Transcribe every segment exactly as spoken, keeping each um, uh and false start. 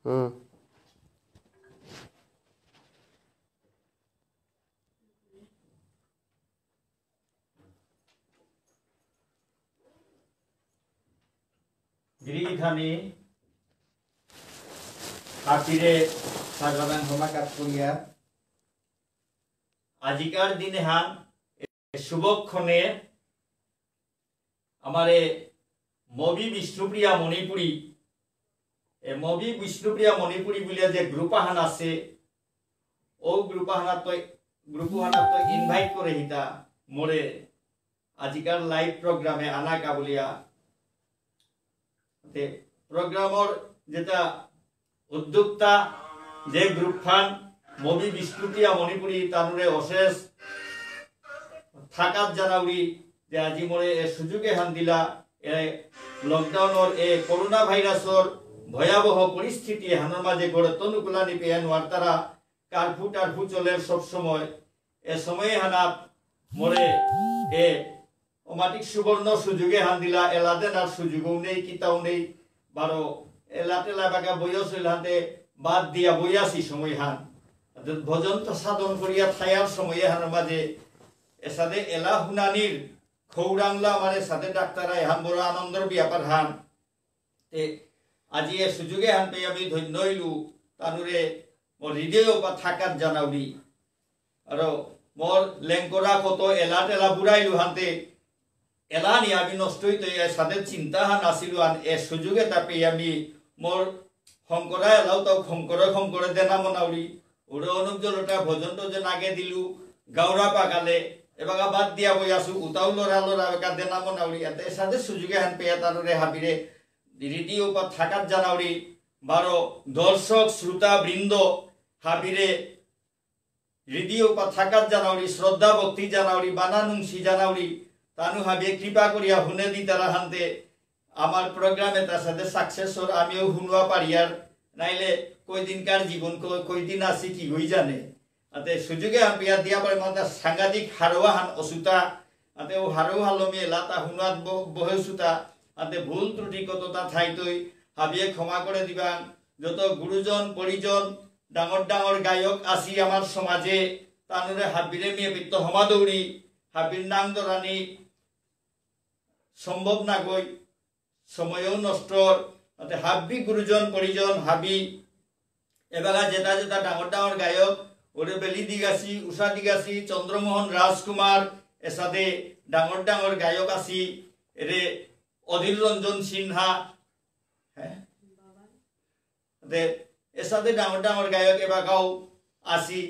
হুম। গিরিগিথানি হাবিরে সাজাদান হমা কাজ করিয়া আজিকার দিনে হান এ শুভক্ষণে আমারে মবি বিষ্ণুপ্রিয়া মণিপুরী, এ মবি বিষ্ণুপ্রিয়া মণিপুরী বুলিয়া যে গ্রুপ আহান আছে, ও গ্রুপ আহানাত তো, গ্রুপ আহানাত তো ইনভাইট করে হিতা মোরে আজিকার লাইভ প্রোগ্রামে আনা কা বুলিয়া। তে প্রোগ্রামর যেটা উদ্যোক্তা যে গ্রুপ ফান মবি বিষ্ণুপ্রিয়া মণিপুরী তানুরে অশেষ থাকাত জানাউরি যে আজি মোরে এ সুযোগ এহান দিলা, এ লকডাউনর এ করোনা ভাইরাসর ভয়াবহ পরিস্থিতি এহানর মাঝে ঘরে তনুকুলানি পেয়া নোয়ারতারা, কার্ফু টার্ফু চলের সব সময়। এ সময় এহানাত মোরে এ অমাটিক সুবর্ণ সুযোগ এহান দিলা, এলা দেনার সুযোগও নেই, কিতাও নেই, বারো এলা টেলা বাগা বয়স হইল হাতে বাদ দিয়া বইয়াছি সময় হান। অর্থাৎ ভজন তো সাধন করিয়া থায়ার সময় এহানর মাঝে এসাদে এলা হুনানির খৌরাংলা আমার এসাদে ডাক্তার এহান বড় আনন্দর ব্যাপার হান। তে আজি এ সুযোগ এহান পেয়ে আমি ধন্য হইলু, তানুরে মোর হৃদয় পা থাকাত জানাউরি। আর মোর লেংকরা কত এলা টেলা বুড়াইলু হানতে, এলা নি আমি নষ্ট হইতে এসাদে চিন্তা হান আসিলু আন এ সুযোগ এতা পেয়ে আমি মোর হংকরা এলাও তাও খংকরে খংকরে দেনা মনাউরি। ওরে অনুপ জলটা ভজন টজন আগে দিলু, গাউরা পাকালে, এবাকা বাদ দিয়া বই আসু, উতাও লড়া লড়া এবাকা দেনা মনাউরি। এতে এসাদে সুযোগ এহান পেয়া তানুরে হাবিরে রেডিও পা থাকাত জানাউরি, বারো দর্শক শ্রোতা বৃন্দ হাবিরে রেডিও পা থাকাত জানাউরি, শ্রদ্ধা ভক্তি জানাউরি, বানা নুংসি জানাউরি, তানু হাবিয়ে কৃপা করিয়া হুনে দিতারা হানতে আমার প্রোগ্রাম এতা সাথে সাকসেস অর, আমিও হুনুয়া পারিয়ার, নাইলে কয়দিনকার জীবন ক-, কয়দিন আছি কি হই জানে। আতে সুযোগ এহান পেয়া দিয়া পারে মাতা সাংঘাতিক হারোয়া হান অসুতা, আতে ও হারোয়া হালমি এলাতা হুনুয়াত ব-, বহে অসুতা, আতে ভুল ত্রুটি কততা থাইতই, হাবিয়ে ক্ষমা করে দিবাং। যত গুরুজন, পরিজন, ডাঙর ডাঙর গায়ক আছি আমার সমাজে, তানুরে হাবিরে মিয়ে বিত্ত হমা দৌড়ি, হাবির নাম দরানি সম্ভব না গই, সময়ও নষ্ট, আতে হাবি গুরুজন, পরিজন, হাবি, এবাকা যেটা যেটা ডাঙর ডাঙর গায়ক, ওরে বেলি দিগাছি, উষা দিগাছি, চন্দ্রমোহন রাজকুমার, এসাদে ডাঙর ডাঙর গায়ক আছি, এরে অধীর রঞ্জন সিনহা, হ্যাঁ? দে, এসাদে ডাঙর ডাঙর গায়ক এবাকাও আছি,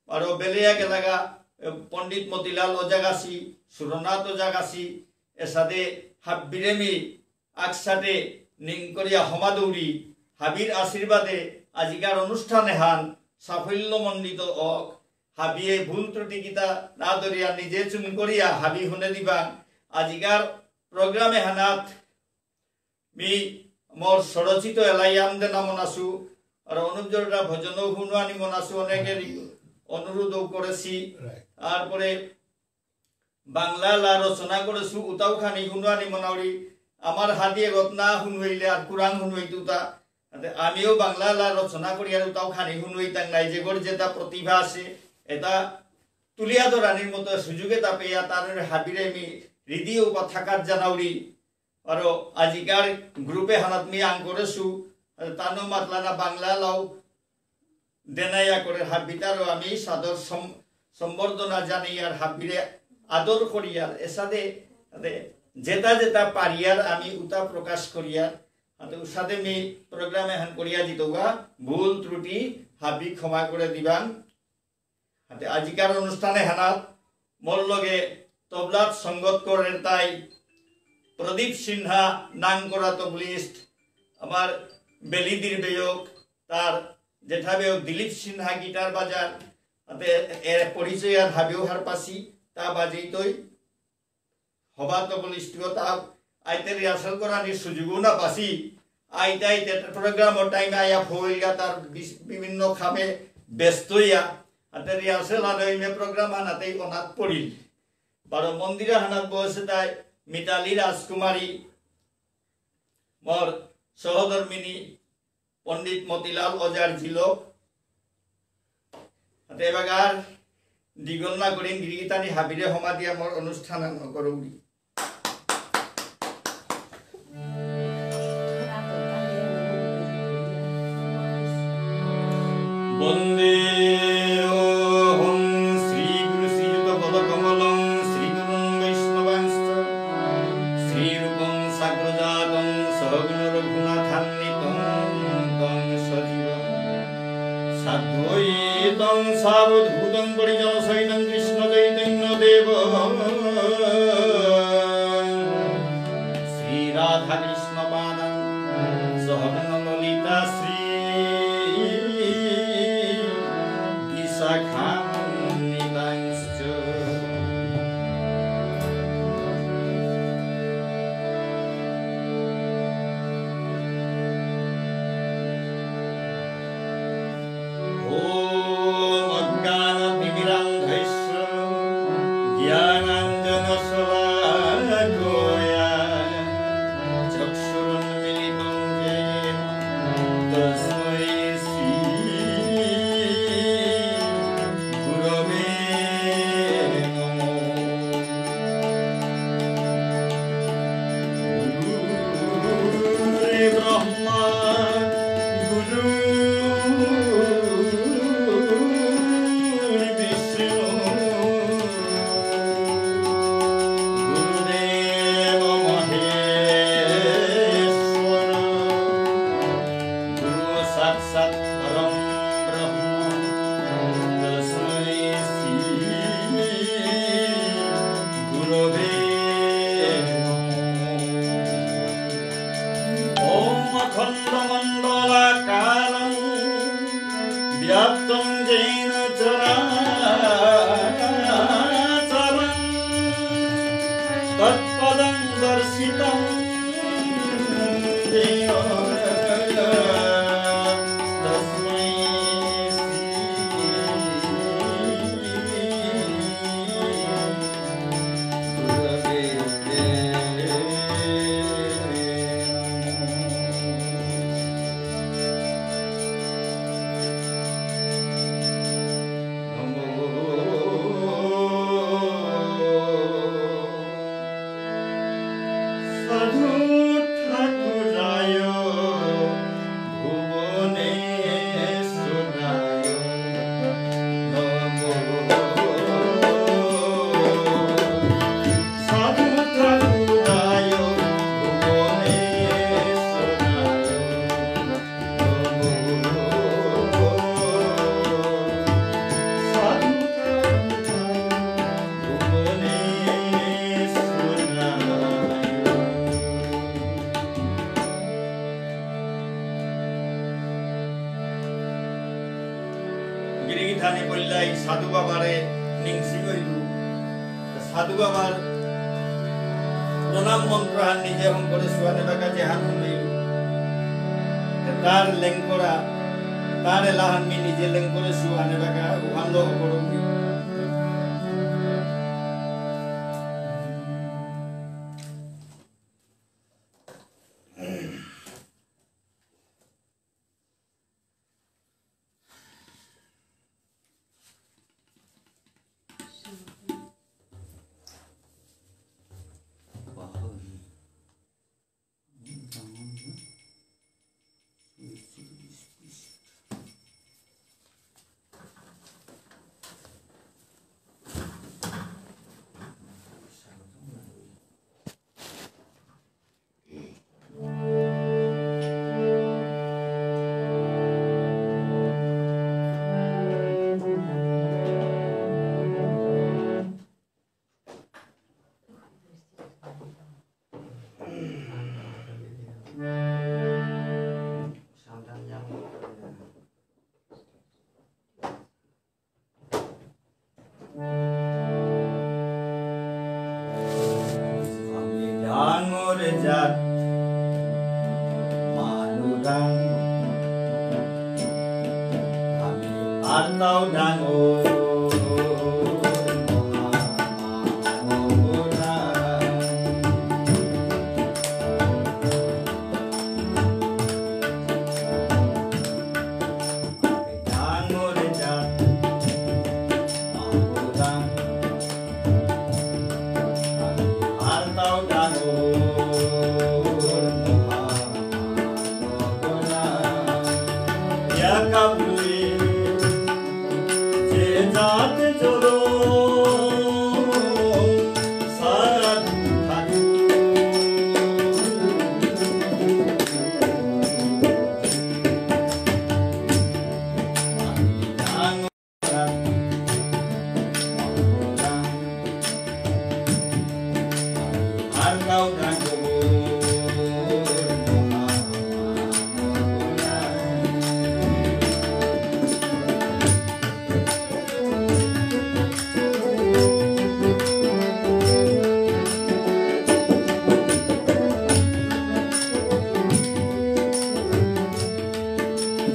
আরো বেলেয়া গেলাগা, এ, পণ্ডিত মতিলাল ওজাগাছি, সুরনাথ ওজাগাছি, এসাদে হাব্বিরেমি আকসাতে নিংকরিয়া হমাদৌরি, হাবির আশীর্বাদে আজিকার অনুষ্ঠান এহান সাফল্যমণ্ডিত অক, হাবিয়ে ভুল ত্রুটি কিতা না ধরিয়া নিজে চুন করিয়া হাবি হুনে দিবা। আজিকার প্রোগ্রাম এহানাত মি মোর স্বরচিত এলাইয়াম দেনা মনাসু, আর অনুপ জলটা ভজনও হুনুয়ানি মনাসু, অনেকে রি-, অনুরোধও করেছি। Right. তারপরে বাংলা লা রচনা করেসু, উতাও খানি হুনুয়ানি মনাউরি, আমার হাদিয়ে গত না হুনুইলে আর কুরাং হুনুইতুতা। আতে আমিও বাংলা লা রচনা করি আর উতাও খানি হুনুইতাং নাই, যেগর যেটা প্রতিভা আছে, এটা তুলিয়া ধরানির মতো সুযোগ এতা পেয়া তার হাবিরে মি রিদি উপা থাকাত জানাউরি। আরো আজিকার গ্রুপ এহানাত মি আং করেসু, তানো মাতলানা বাংলা লাও দেনাইয়া করে হাবিতারও আমি সাদর সম-, সম্বর্ধনা জানাই আর হাবিরে আদর করি আর এসাদে, আদে যেটা যেটা পারি আর আমি উতা প্রকাশ করি আর, আদে উসাদে মি প্রোগ্রাম এহান করিয়া দিতগা, ভুল ত্রুটি হাবি ক্ষমা করে দিবাং। হাতে আজিকার অনুষ্ঠান এহানাত মোর লগে তবলাত সঙ্গত করের তাই প্রদীপ সিনহা, নাম করা তবলিস্ট, আমার বেলিদির বেয়ক, তার জেঠা বেয়ক দিলীপ সিনহা গিটার বাজার, হাতে এর পরিচয় আর হাবিও হারপাসি, তা বাজেই তৈ। হবা তবলিস্ট তা আইতে রিহার্সাল করানির সুযোগও না পাসি। আইতে আইতে প্রোগ্রামর টাইমে আয়া ফইলগা তার বিস-, বিভিন্ন কামে ব্যস্ত হইয়া। আতে রিহার্সাল আর ইমে প্রোগ্রাম আনাতেই অনাথ পড়িল। বারো মন্দির হানাত বসে তাই মিতালি রাজকুমারী, মোর সহধর্মিনী, পণ্ডিত মতিলাল ওঝার জিলক। আতে এবাকার দিগল না করিং, গিরিগিথানি হাবিরে হমা দিয়া মোর অনুষ্ঠান আরম্ভ করুরি। বন্দেহং শ্রীগুরু শ্রীযুত পদকমলং শ্রীগুরুং বৈষ্ণবাংশ্চ শ্রীরূপং সাগ্রজাতং সহগণ রঘুনাথান্বিতং তং সজীবং সাদ্বৈতং সাবধূতং পরিজনসহিতং কৃষ্ণচৈতন্যদেবং শ্রীরাধাকৃষ্ণপাদাং সহগণ ললিতা শ্রীবিশাখান্বিতাংশ্চ। ॐ अज्ञानतिमिरान्धस्य ज्ञानाञ्जनशलाकया चक्षुरुन्मीलितं येन तस्मै श्री गुरवे नमः। गुरुर्ब्रह्मा गुरुर्विष्णु गुरुर्देव महेश्वर। गुरु साक्षात् परं ब्रह्म तस्मै श्री गुरवे नमः। ॐ अखण्डमण्डलाकारं व्याप्तं येन चराचरं तत्पदं दर्शितं येन तस्मै श्री गुरवे नमः। সাধু ঠাকুরায় ভুবনেশ্বরায় নমো। সাধু ঠাকুরায় ভুবনেশ্বরায় গিরিগিথানি পল্লাই সাধু বাবারে নিংসি কইলু। সাধু বাবার প্রণাম মন্ত্র হান নিজে হম করে সুয়ানে বাকা যেহান হম হইল। তার লেংকরা, তার এলাহান মি নিজে লেংকরে সুয়ানে বাকা উহান লো করুন। ডাঙর জাত মানু ডাঙর, আমি আর তাও ডাঙর।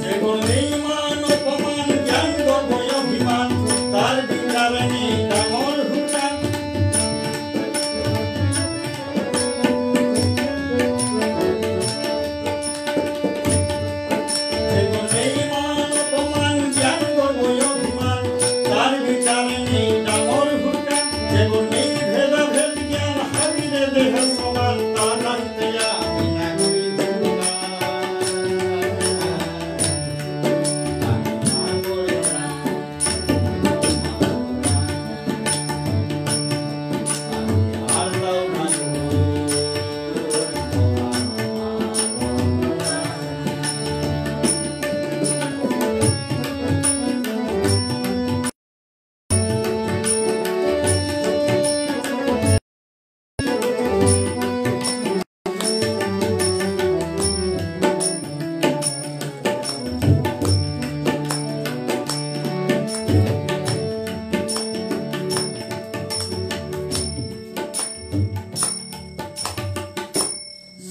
যে গুণ নেই মান অপমান, জ্ঞান গর্ব অভিমান, তার বিচারে নেই ডাঙর হুরকান। যে গুণ নেই মান অপমান, জ্ঞান গর্ব অভিমান, তার বিচারে নেই ডাঙর হুরকান। যে গুণ নেই ভেদাভেদ জ্ঞান, হাবিরে দেহ সমান, তা জানতে আমি না করি হুরকান।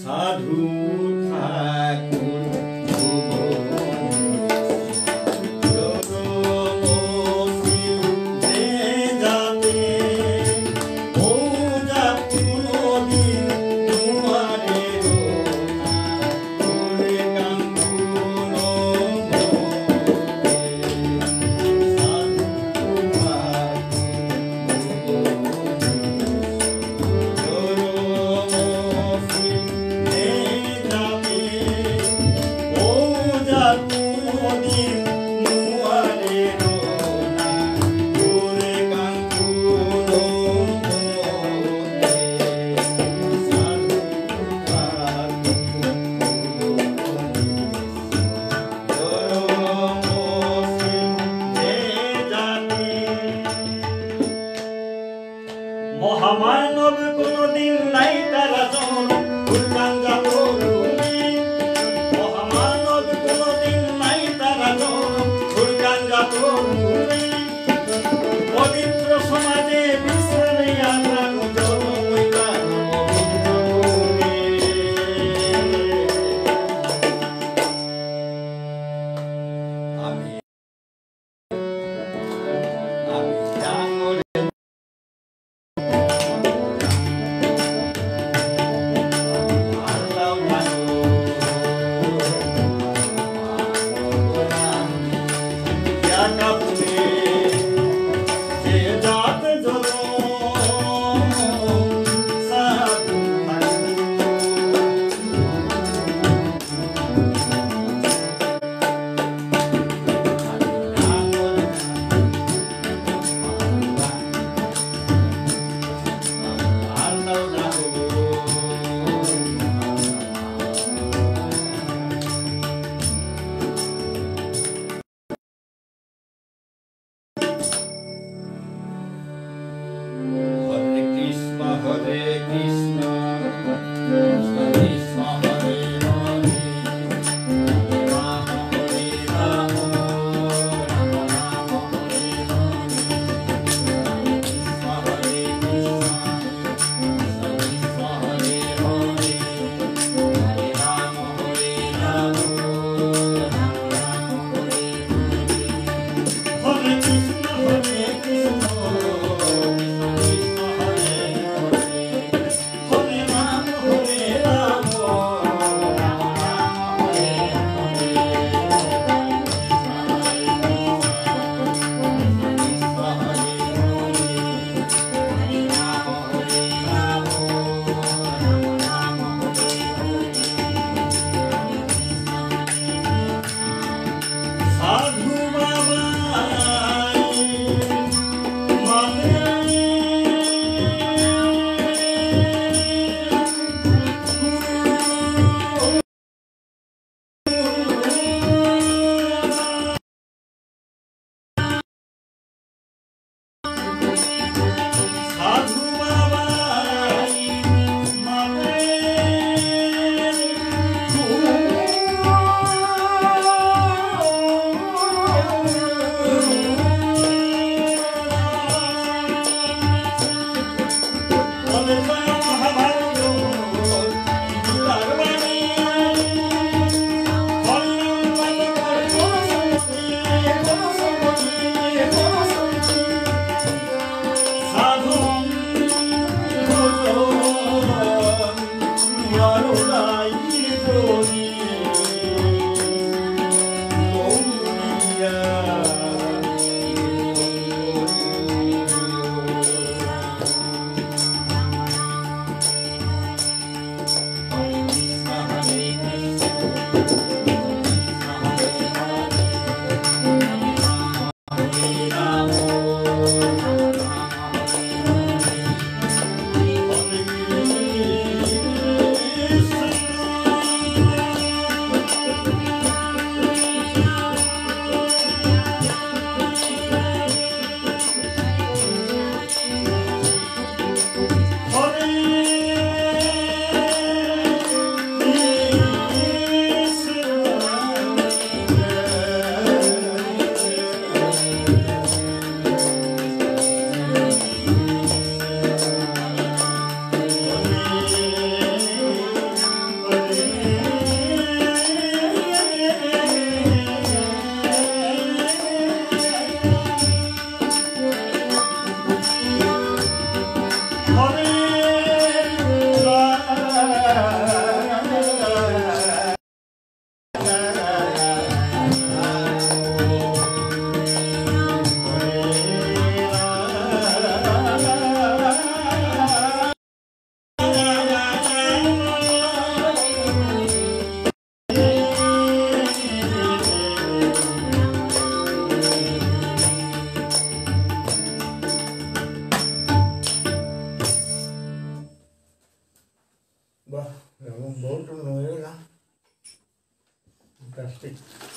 সাধু ঠাকুর মহামানব কোনোদিন নাই তারা জনম, উল্টান যাবো রুমি। মহামানব কোনোদিন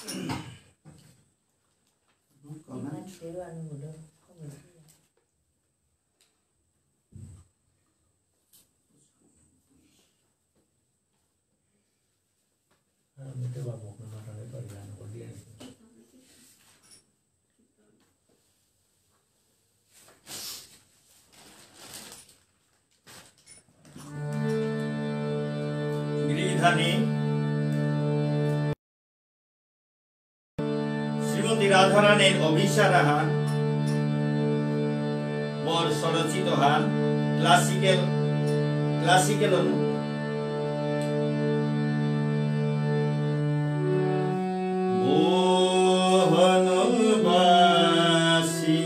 Comment? গিরিধানী শ্রীমতী রাধারানীর অভিসার আহান, মোর স্বরচিত হান, classical, classical অনু। মোহনবাসী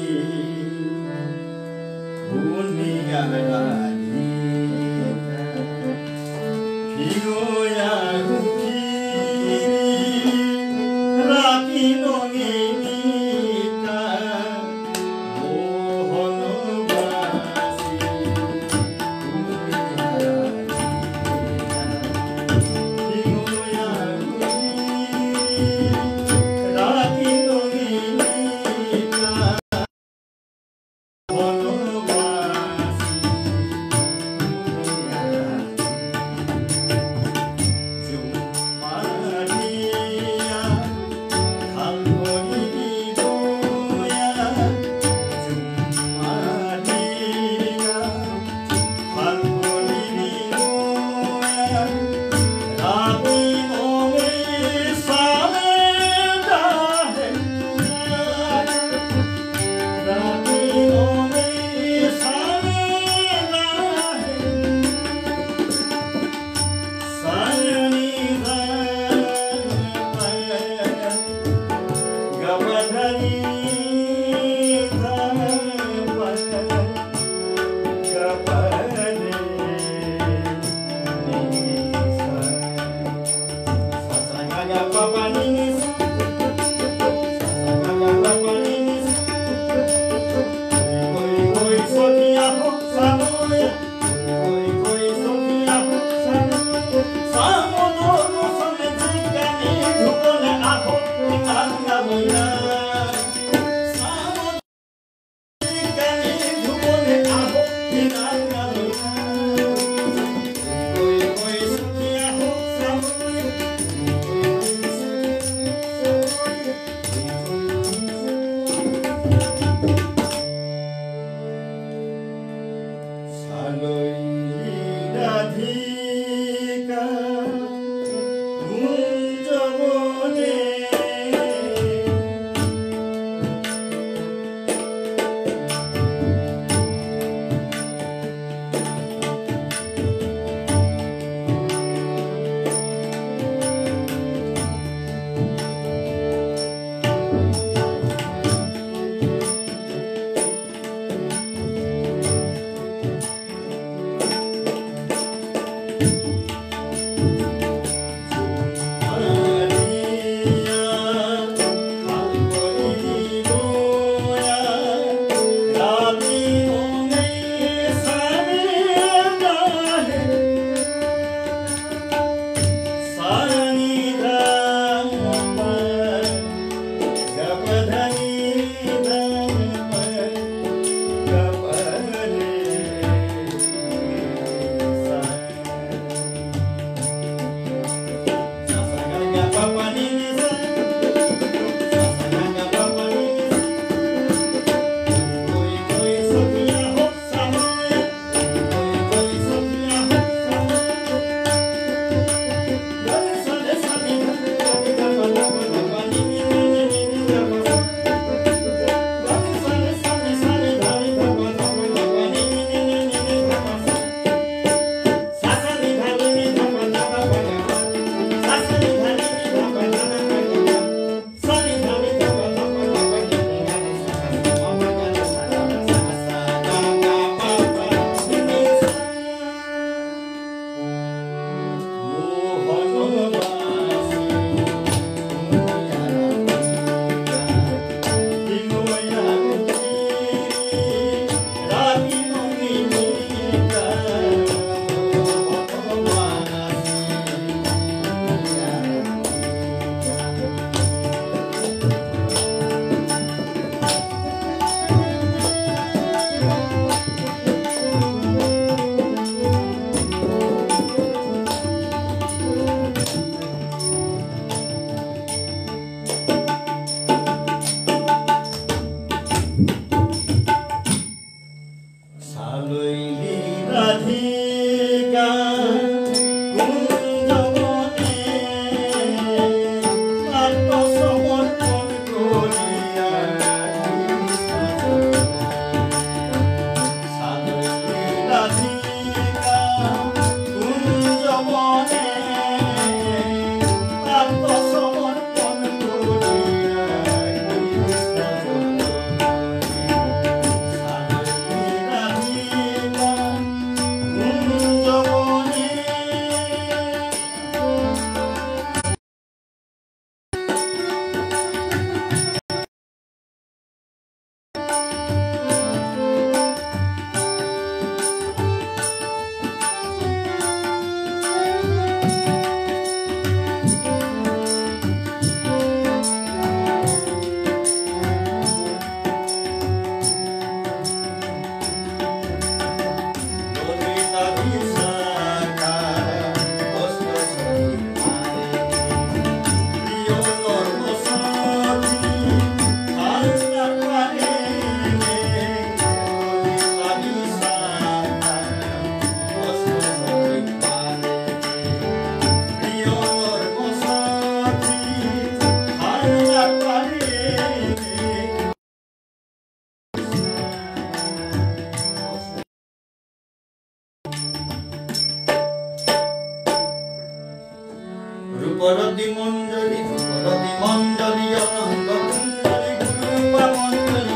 রূপরতি মঞ্জরি, রূপরতি মঞ্জরি, অনঙ্গ কুঞ্জরি, গুরুরূপা মঞ্জরি,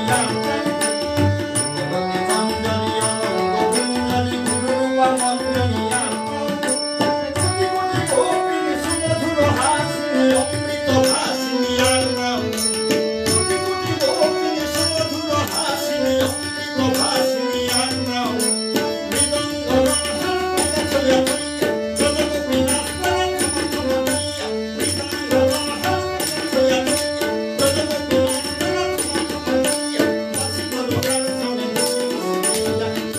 রূপরতি মঞ্জরি, অনঙ্গ কুঞ্জরি, গুরুরূপা মঞ্জরি, কোটি কোটি গোপিনী সুমধুর হাসিনী, অমৃত ভাষিনী আর নাম। কোটি কোটি গোপিনী সুমধুর হাসিনী, অমৃত ভাষিনী আর নাম। মৃদঙ্গ রোল হারমোনিয়াম ছয়া ছয়া, যত গোপীনাথ তারা ঝুমুর ঝুমুর দিয়া। মৃদঙ্গ রোল হারমোনিয়াম ছয়া ছয়া, যত গোপীনাথ তারা ঝুমুর ঝুমুর দিয়া। বাঁশি করো কার সঙ্গে মিশি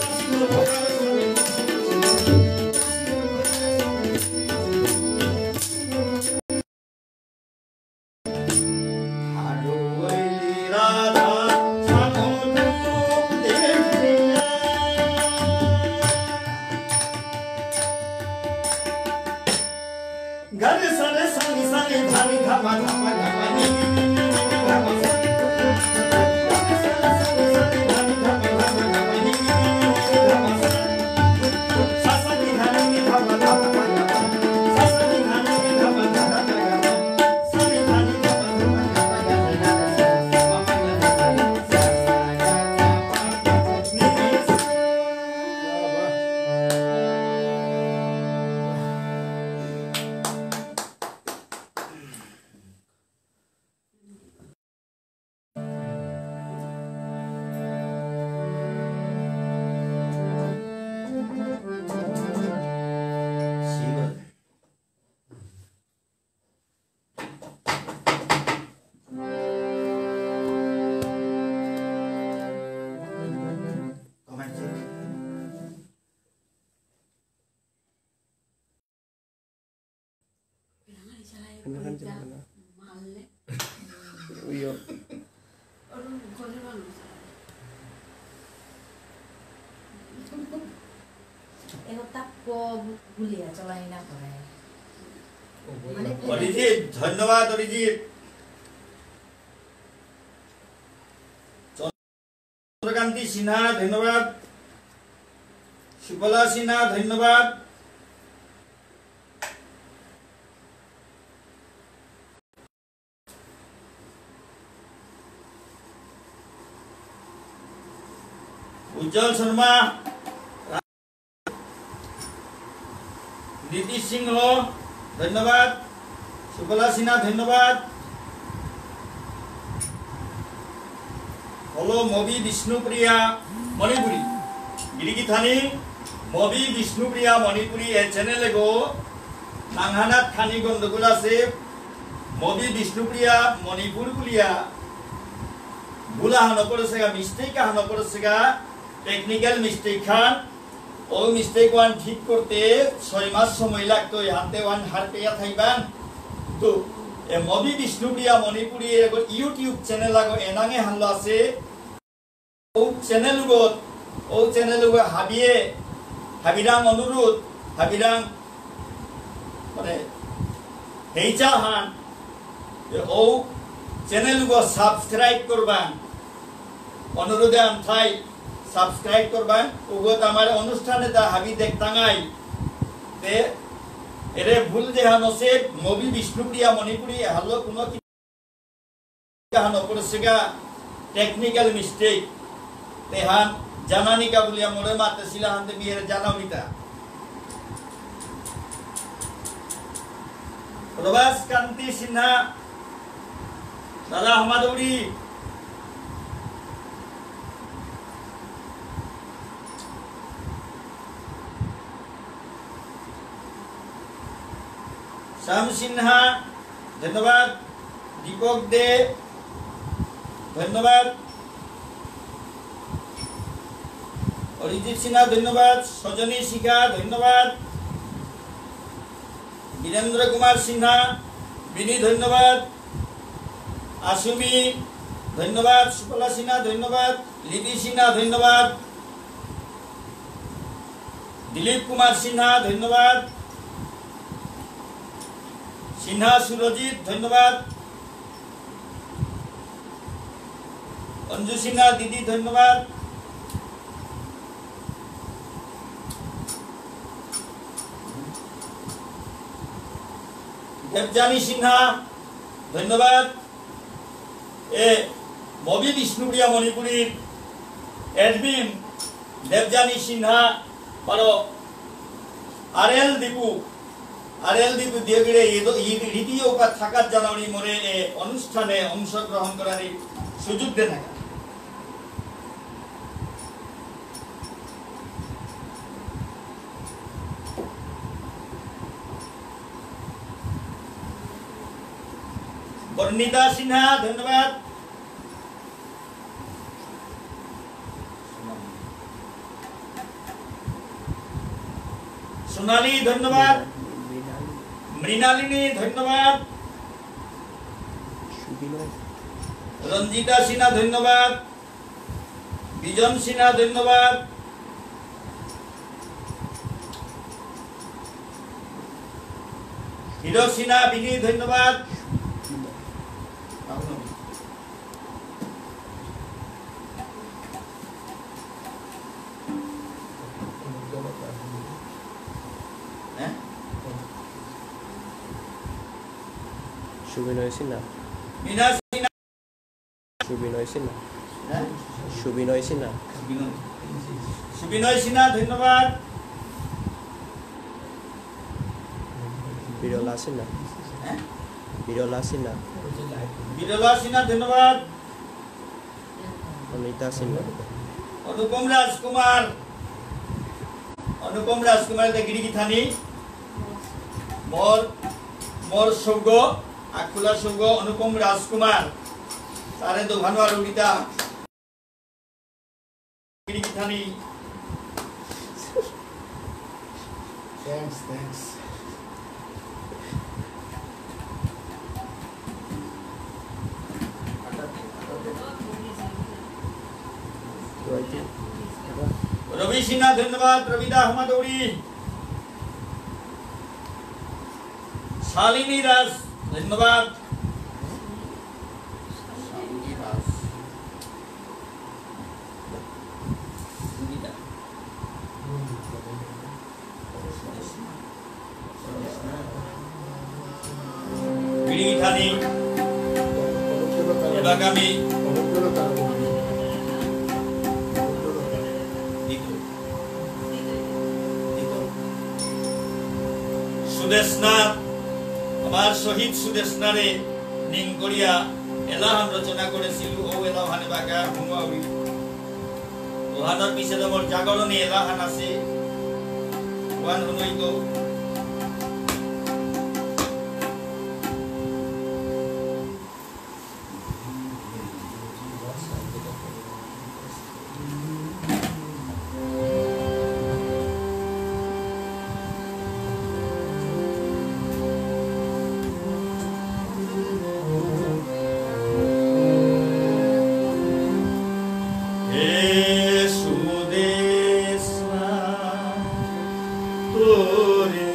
মিশি দিয়া। অরিজিৎ, ধন্যবাদ অরিজিৎ। চন্দ্রকান্তি সিনহা, ধন্যবাদ। সুফলা সিনহা, ধন্যবাদ। উজ্জ্বল শর্মা, নীতিশ সিংহ, ধন্যবাদ। সুফলা সিনহা, ধন্যবাদ। হলো মবি বিষ্ণুপ্রিয়া মণিপুরী। গিরিগিথানি মবি বিষ্ণুপ্রিয়া মণিপুরী এ channel এগো নাঙহানাত খানি গন্ডগোল আছে। মবি বিষ্ণুপ্রিয়া মণিপুর বুলিয়া ভুল আহান করেসেগা, mistake আহান করেসেগা, technical mistake হান। ও mistake ওহান ঠিক করতে ছয় মাস সময় লাগতো, এহানতে ওহান হারপেয়া থাইবান। তো, এ মবি বিষ্ণুপ্রিয়া মণিপুরী এগো YouTube channel আগো এনাঙে হানলো আছে। ও channel গত, ও channel গো হাবিয়ে, হাবিরাং অনুরোধ, হাবিরাং, মানে, হেইচা হান, ও channel গো subscribe করবা, অনুরোধে আনথাই subscribe করবা। ওগত আমার অনুষ্ঠানে তা হাবি দেখতাঙাই। তে এরে ভুল যেহান অসে, মবি বিষ্ণুপ্রিয়া মণিপুরী হালো কোনো কি হান অপরসেগা technical mistake। তেহান জানানিকা বুলিয়া মোরে মাতেসিলা হানতে মি এরে জানাউরিতা। প্রভাস কান্তি সিনহা, দাদা হামাদৌরি। শ্যাম সিনহা, ধন্যবাদ। দীপক দে, ধন্যবাদ। অরিজিৎ সিনহা, ধন্যবাদ। সজনী শিখা, ধন্যবাদ। বীরেন্দ্র কুমার সিনহা, বিনি, ধন্যবাদ। আসুমি, ধন্যবাদ। সুফলা সিনহা, ধন্যবাদ। লিপি সিনহা, ধন্যবাদ। দিলীপ কুমার সিনহা, ধন্যবাদ। সিনহা সুরজিৎ, ধন্যবাদ। অঞ্জু সিনহা দিদি, ধন্যবাদ। দেবযানী সিনহা, ধন্যবাদ। এ মবি বিষ্ণুপ্রিয়া মণিপুরীর admin দেবযানী সিনহা, বারো আর এল দীপু, আর এল দীপু দিয়গিরে ইদ-, ইদ-, ইদিও পা থাকাত জানাউরি মোরে এ অনুষ্ঠানে অংশগ্রহণ করার এই সুযোগ দে থাকা। বর্ণিতা সিনহা, ধন্যবাদ। সোনালী, ধন্যবাদ। মৃণালিনী, ধন্যবাদ। রঞ্জিতা সিনহা, ধন্যবাদ। বিজন সিনহা, ধন্যবাদ। হিরো সিনহা, বিনি, ধন্যবাদ। হ্যাঁ? সুবিনয় সিনহা। মিনা সিনহা। সুবিনয় সিনহা। হ্যাঁ? সুবিনয় সিনহা। সুবিনয়। সুবিনয় সিনহা, ধন্যবাদ। বিরলা সিনহা। হ্যাঁ? বিরলা সিনহা। বিরলা সিনহা, ধন্যবাদ। অনিতা সিনহা। অনুপম রাজকুমার। অনুপম রাজকুমার দে গিরিগিথানি। মোর, মোর সৌগ, আকুলা সৌগ, অনুপম রাজকুমার। তারে দোভানো আর উড়িতা। গিরিগিথানি। Thanks, thanks. রবি সিনহা, ধন্যবাদ। রবিদা হামাদৌরি। শালিনী দাস, ধন্যবাদ। শালিনী দাস। গিরিগিথানি। এবাকা মি। সুদেষ্ণা, আমার শহীদ সুদেষ্ণারে নিংকরিয়া এলাহান রচনা করেসিলু, ও এলাহান এবাকা হুনুয়াউরি। ওহানর পিছে তো মোর জাগরণী এলাহান আছে। ওহান হুনুইতো। হে সুদেষ্ণা, তোরে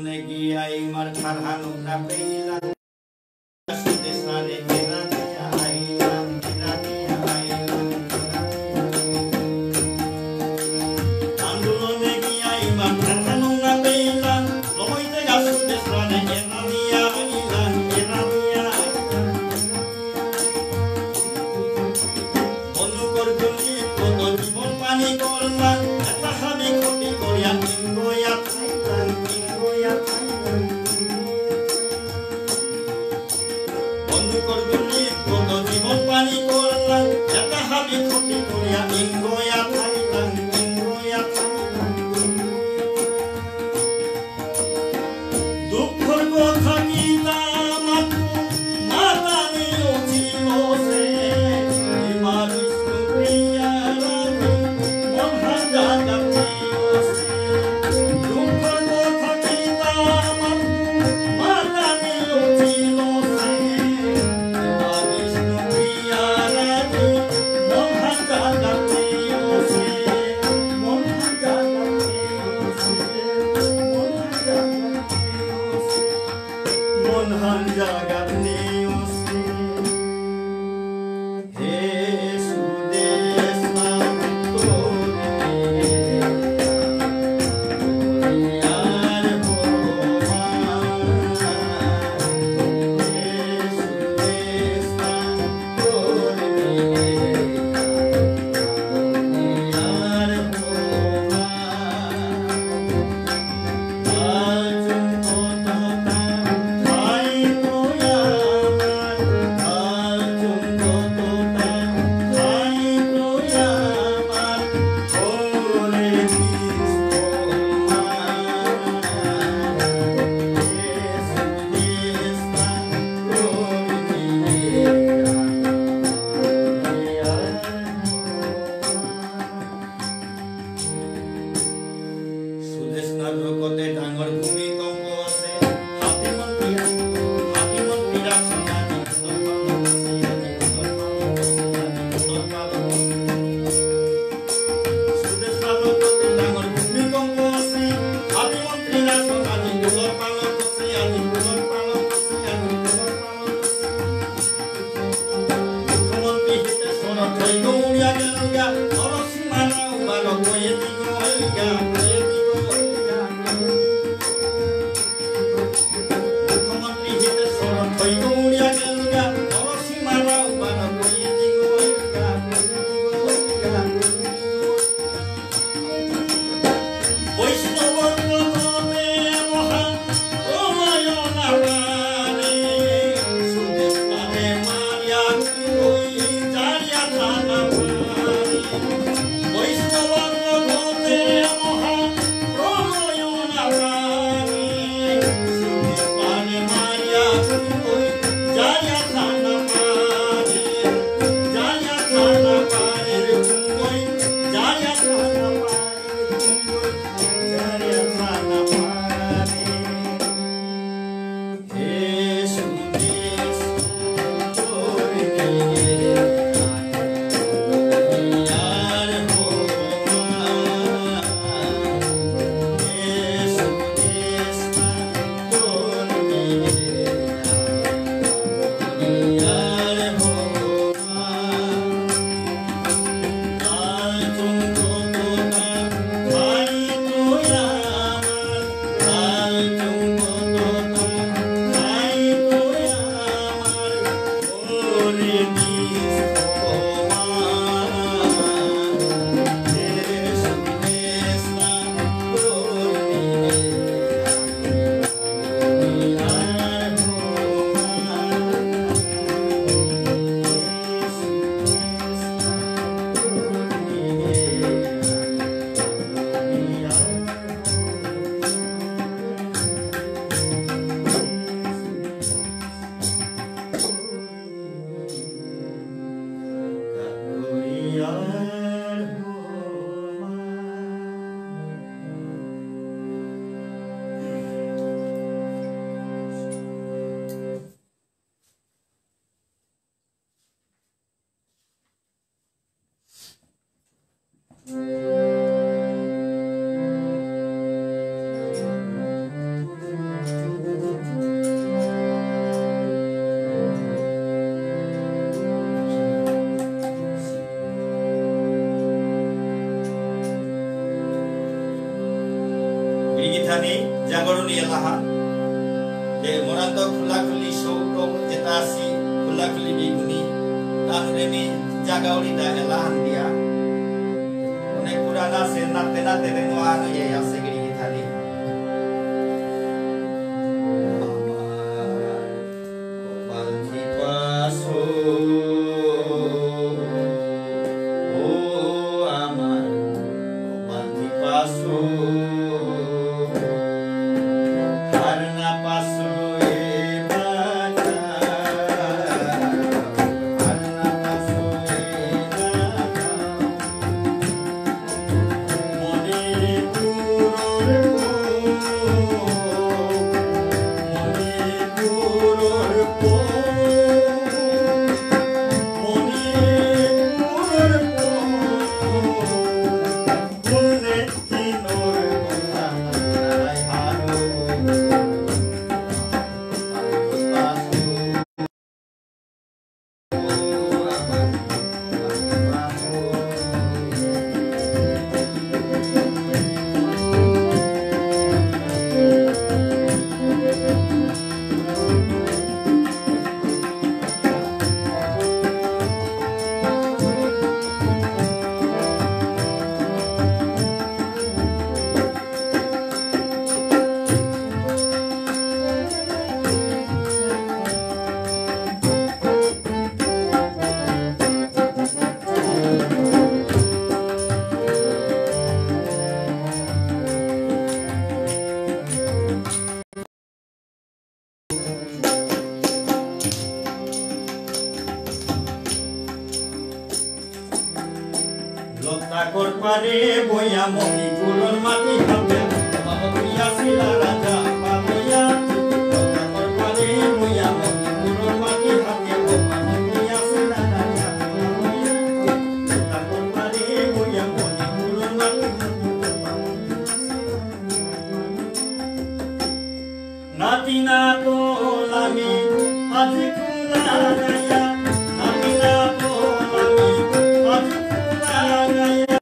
নেকি আইমার ঠারহানু না পেইলা। সুদেশারে এরানিয়া আইলাম, এরানিয়া আইলাম। আন্দোলনে কি আইমার ঠারহানু না পেইলা। লমইতে গা সুদেশারে এরানিয়া আইলাম, এরানিয়া আইলাম। অনুকর দুর্নীতি কত জীবন পানি করলা, এটা হাবি ক্ষতি করিয়া ইঙ্গয়া থাইলাম, ইঙ্গয়া থাইলাম। বন্ধু করবি কত জীবন পানি করলা, এটা হাবি ক্ষতি করিয়া ইঙ্গয়া থাইলাম, ইঙ্গয়া থাইলাম। দুঃখর কথা কিতা মাতু, মাতানি অচিল সে, ইমা বিষ্ণুপ্রিয়া রানী, মন হাজার এলাহান। যে মোরান্ত খোলাখুলি শৌক যেতা আসি, খোলাখুলি বেগুনি, তানুরে মি জাগাউরি দা এলাহান দিয়া। অনেক পুরানা সে নাতে নাতে রে নোয়া নয়া আসে গিরি গিথানি। লতা করপারে বইয়া মণিপুরর মাটি হাতে, বাবা প্রিয়া শিলা রাজা পালয়া। লতা করপারে বইয়া মণিপুরর মাটি হাতে, বাবা প্রিয়া শিলা রাজা পালয়া। লতা করপারে বইয়া মণিপুরর মাটি হাতে, বাবা প্রিয়া শিলা রাজা পালয়া। নাতি নাতন আমি আজি কুলাগাইয়া, নাতি নাতন আমি আজি কুলাগাইয়া।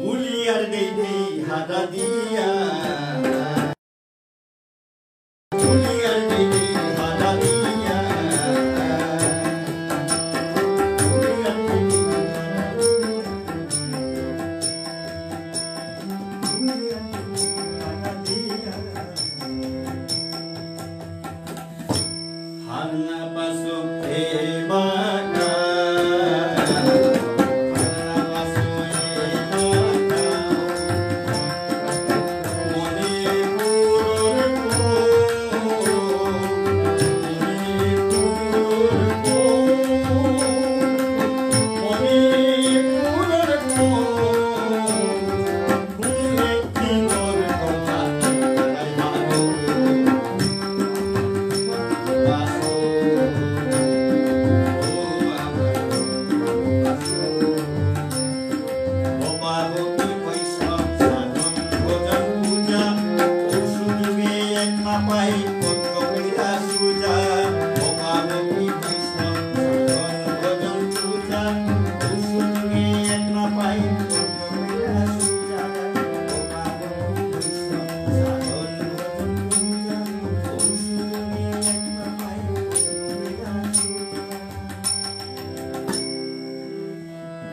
বুলিয়ার দেই দেই হাদা দিয়া।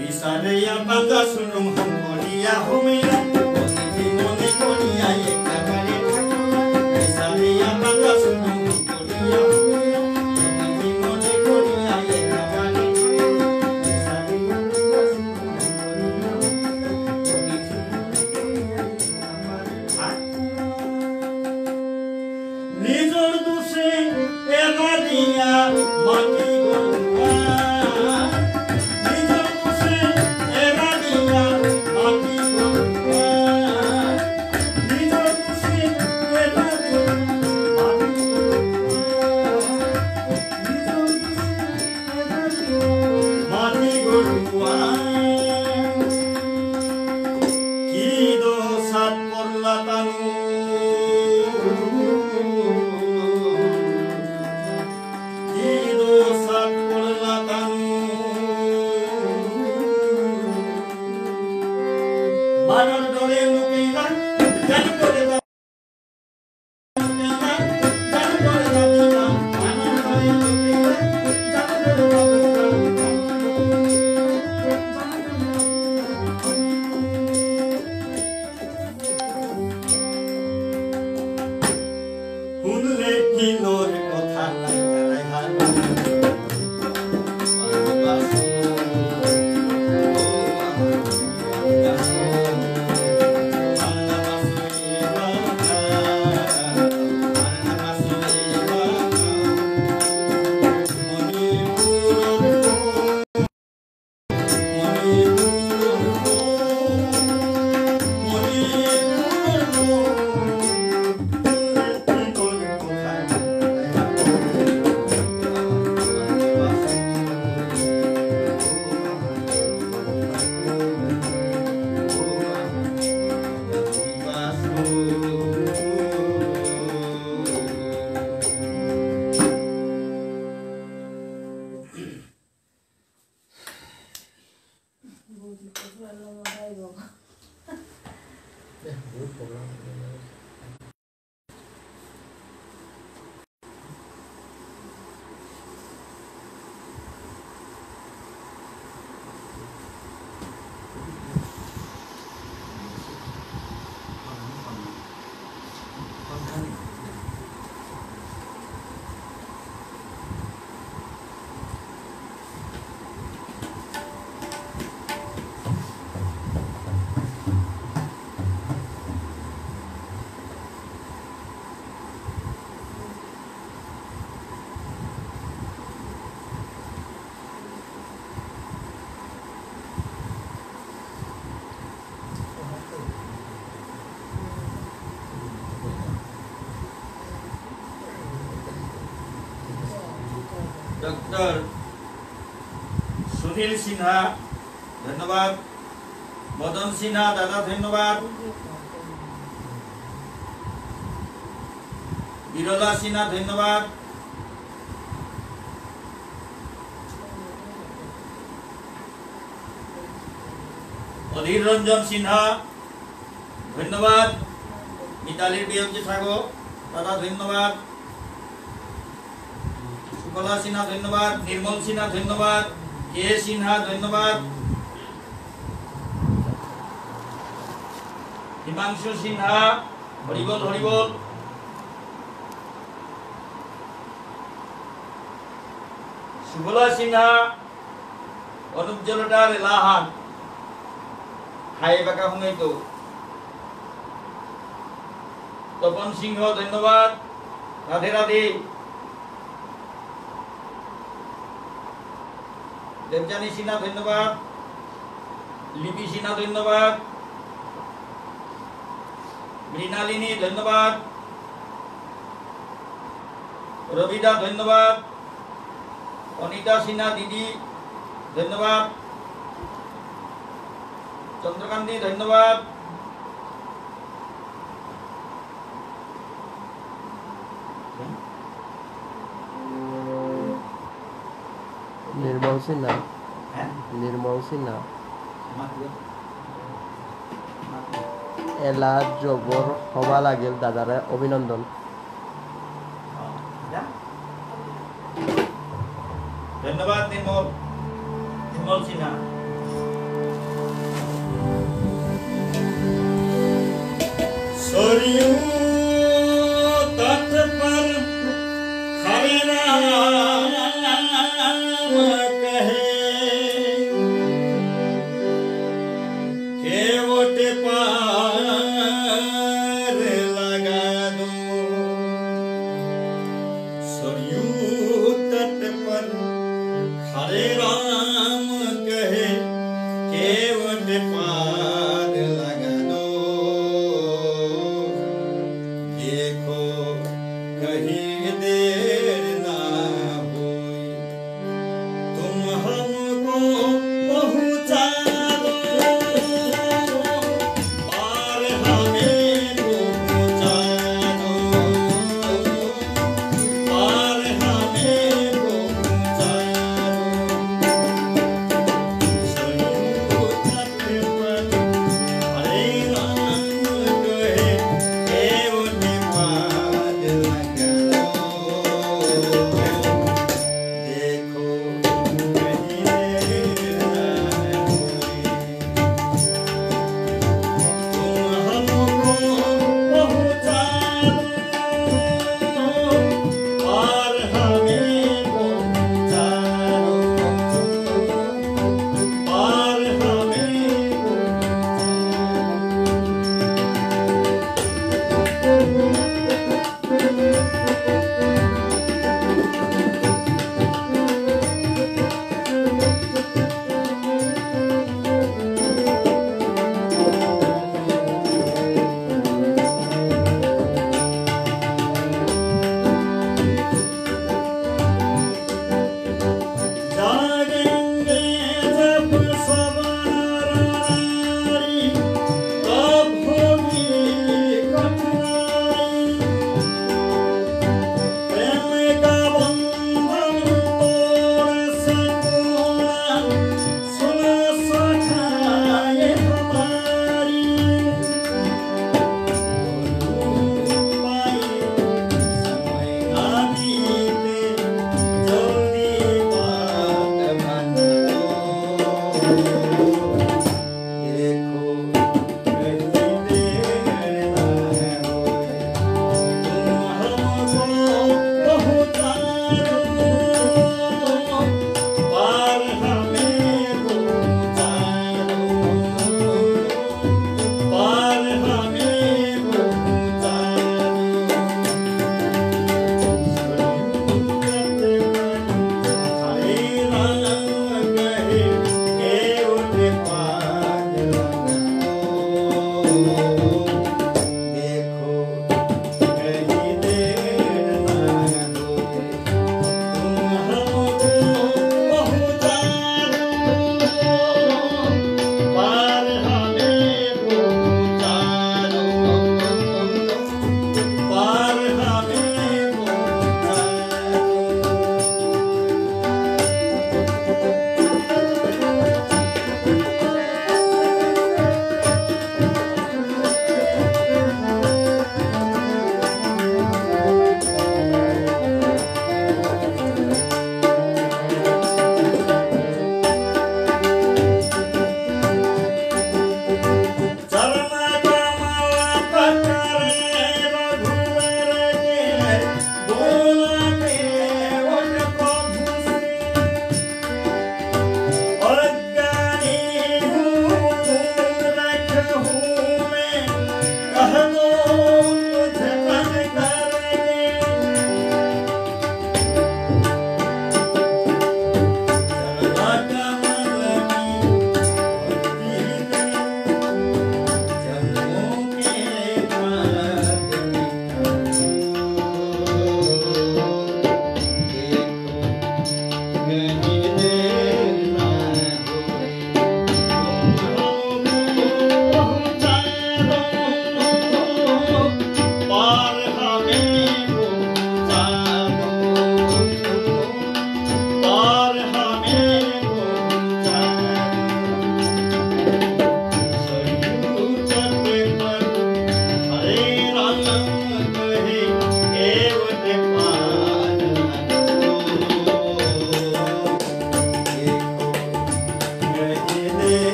Bisaria panga sunung hong kolia homela, otiti mone kolia ye kabare. Bisaria panga sunung hong kolia homela, otiti mone kolia ye kabare. Bisaria panga sunung hong kolia homela, otiti mone kolia ye kabare. নিজর দোষে এবাদিয়া মাটি গড়ুয়া। নিজর দোষে এবাদিয়া মাটি গড়ুয়া। নিজর দোষে এবাদিয়া মাটি গড়ুয়া। নিজর দোষে মাটি গড়ুয়া। কি দোষাত পড়লা তানু? কি দোষাত পড়লা ডক্টর সুনীল সিনহা, ধন্যবাদ। মদন সিনহা, দাদা, ধন্যবাদ। বিরলা সিনহা, ধন্যবাদ। অধীর রঞ্জন সিনহা, ধন্যবাদ। মিতালির বিয়ঞ্চি থাকো, দাদা, ধন্যবাদ। সুকলা সিনহা, ধন্যবাদ। নির্মল সিনহা, ধন্যবাদ। কে সিনহা, ধন্যবাদ। হিমাংশু সিনহা, হরিবল, হরিবল। সুবলা সিনহা, অনুপ জলটার এলাহান। হাই বাকা হুমেতো। তপন সিংহ, ধন্যবাদ। রাধে রাধে। দেবযানী সিনহা, ধন্যবাদ। লিপি সিনহা, ধন্যবাদ। মৃণালিনী, ধন্যবাদ। রবিদা, ধন্যবাদ। অনিতা সিনহা দিদি, ধন্যবাদ। চন্দ্রকান্তি, ধন্যবাদ। নির্মল সিনহা। হ্যাঁ? নির্মল সিনহা। মাতলো। মাতলো। এলা জবর হবা লাগিল দাদারে অভিনন্দন। হ্যাঁ, যা। ধন্যবাদ নির্মল, নির্মল সিনহা। सरयू तट पर खड़े राम कहे, केवट पार लगा दो। सरयू तट पर खड़े राम कहे, केवट पार लगा दो। देखो कहीं देर ना होई, तुम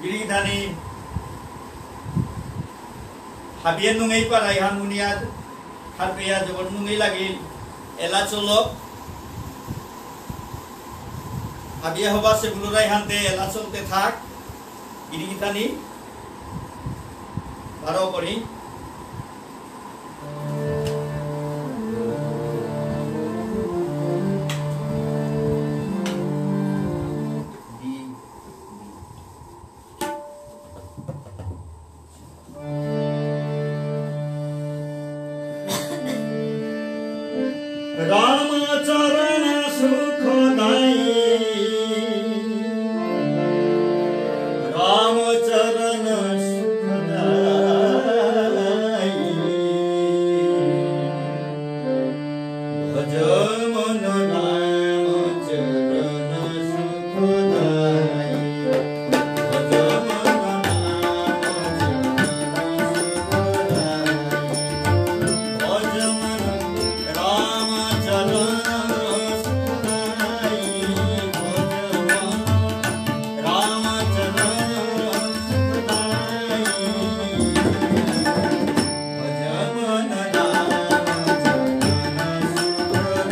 গিরিধানী হাবিয়ে নুঙেই পারাই হান হুনিয়া হারপেয়া জবর নুঙেই লাগিল। এলা চলো। হাবিয়ে হবা সে বুলুরাই হানতে এলা চলতে থাক। গিরিধানী বারো করি। রামচরণ সুখদায়ী, রামচরণ সুখদায়ী। ভজ মন রাম চরণ সুখদায়ী। ভজ মন রাম চরণ সুখদায়ী। ভজ মন রাম চরণ সুখদায়ী। ভজ মন রাম চরণ সুখদায়ী।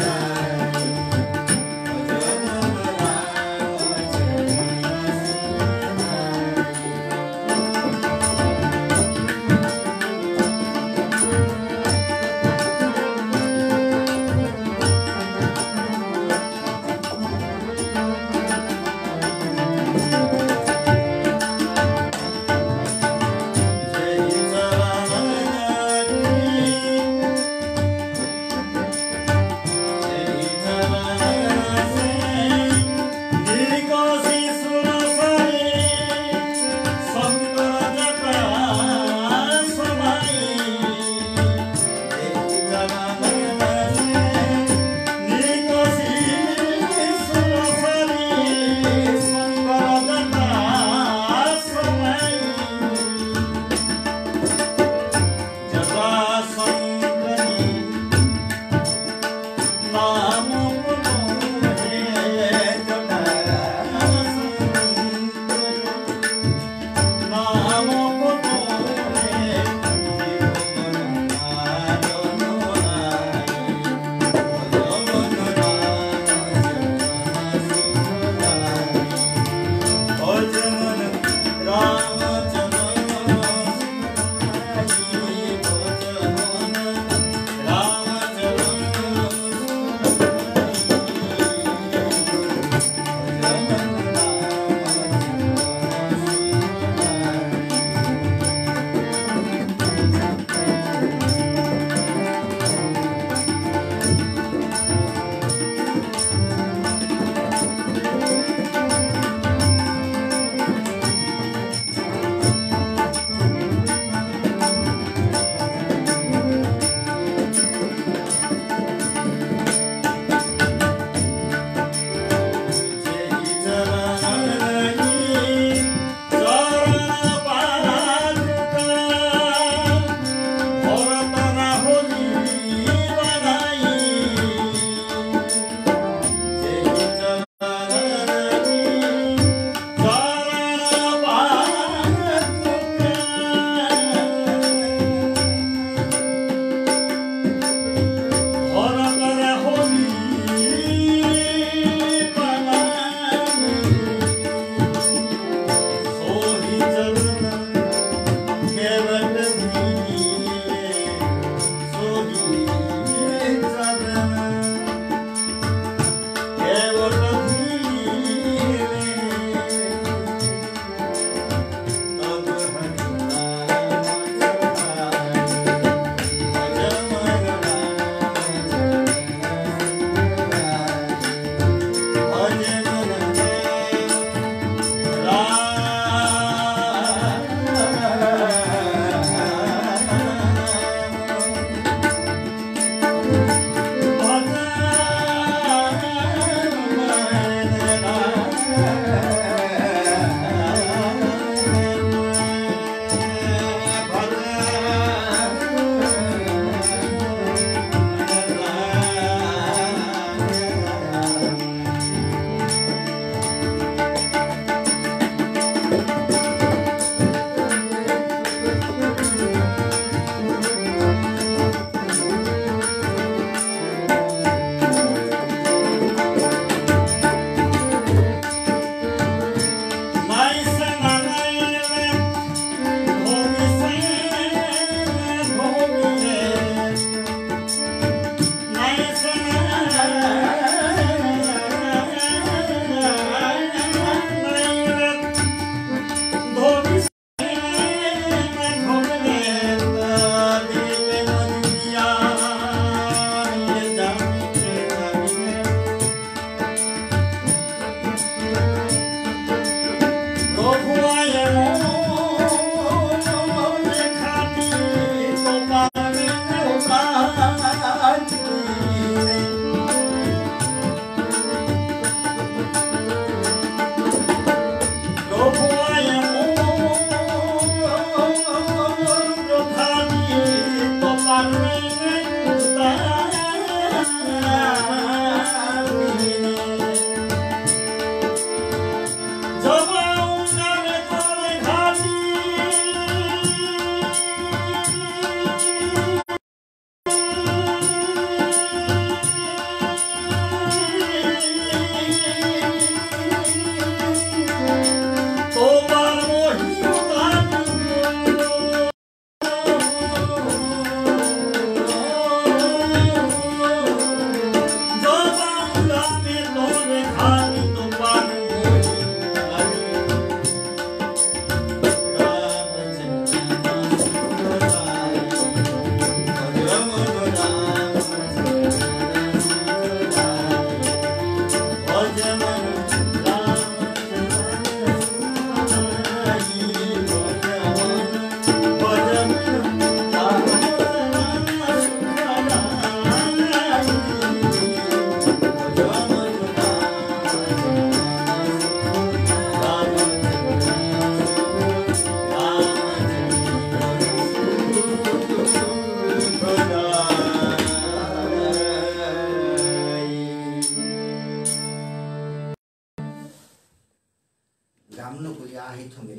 কাম নকরি আহি থমে।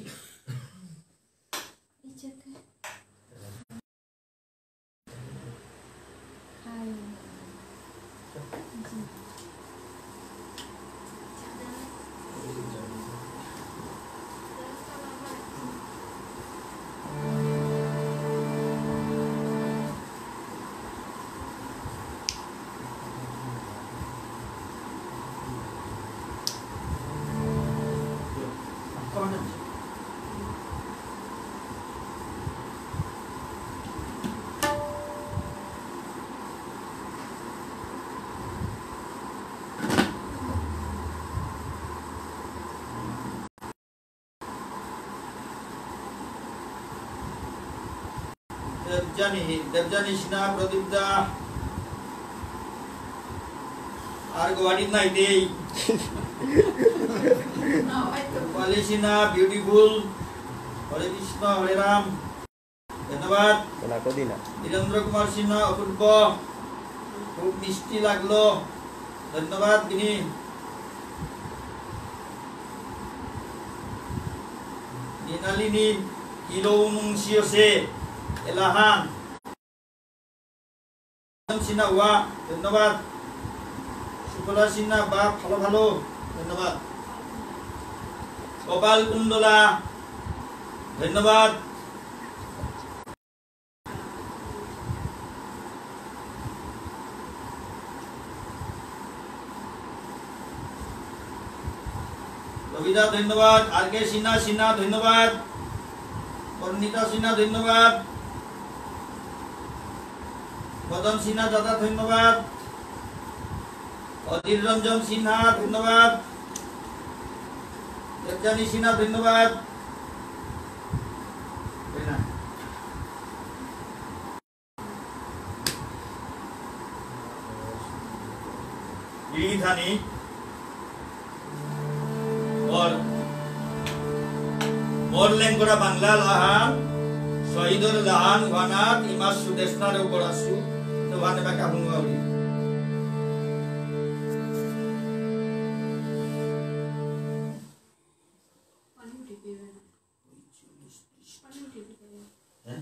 দেবযানী, দেবযানী সিনহা, প্রদীপ দা, আর গুয়াহাটিত নাই দেই। রূপালী সিনহা, beautiful। হরে কৃষ্ণ, হরে রাম। ধন্যবাদ। বীরেন্দ্র কুমার সিনহা, অপূর্ব। খুব মিষ্টি লাগলো। ধন্যবাদ, বিনি। মৃণালিনী, কিলো নুংসিওসে, এলাহান। সিনহা, ওয়া, ধন্যবাদ। সুফলা সিনহা, বা, ভালো, ভালো, ধন্যবাদ। গোপাল কুণ্ডলা, ধন্যবাদ। রবিদা, ধন্যবাদ। আর কে সিনহা, সিনহা, ধন্যবাদ। বর্ণিতা সিনহা, ধন্যবাদ। মদন সিনহা, দাদা, ধন্যবাদ। অধীর রঞ্জন সিনহা, ধন্যবাদ। দেবযানী সিনহা, ধন্যবাদ। গিরিগিথানি। মোর, মোর লেংকরা বাংলা লাহান, শহীদর লাহান, ভানাত, ইমা সুদেশনার উপর আসু, তো ভানে বাকা হুঙ্গাউরি। হ্যাঁ?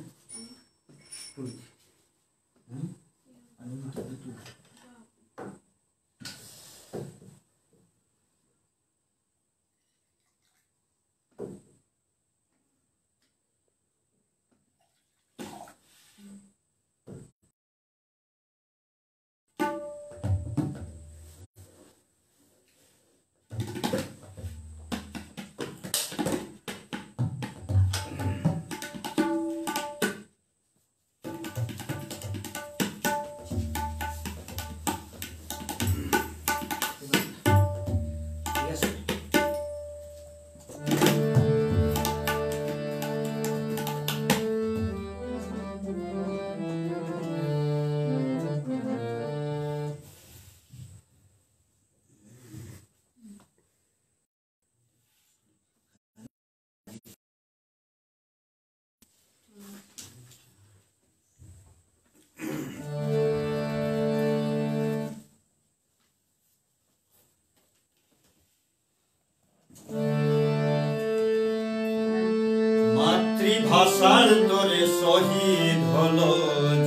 মাতৃভাষার তরে শহীদ হলো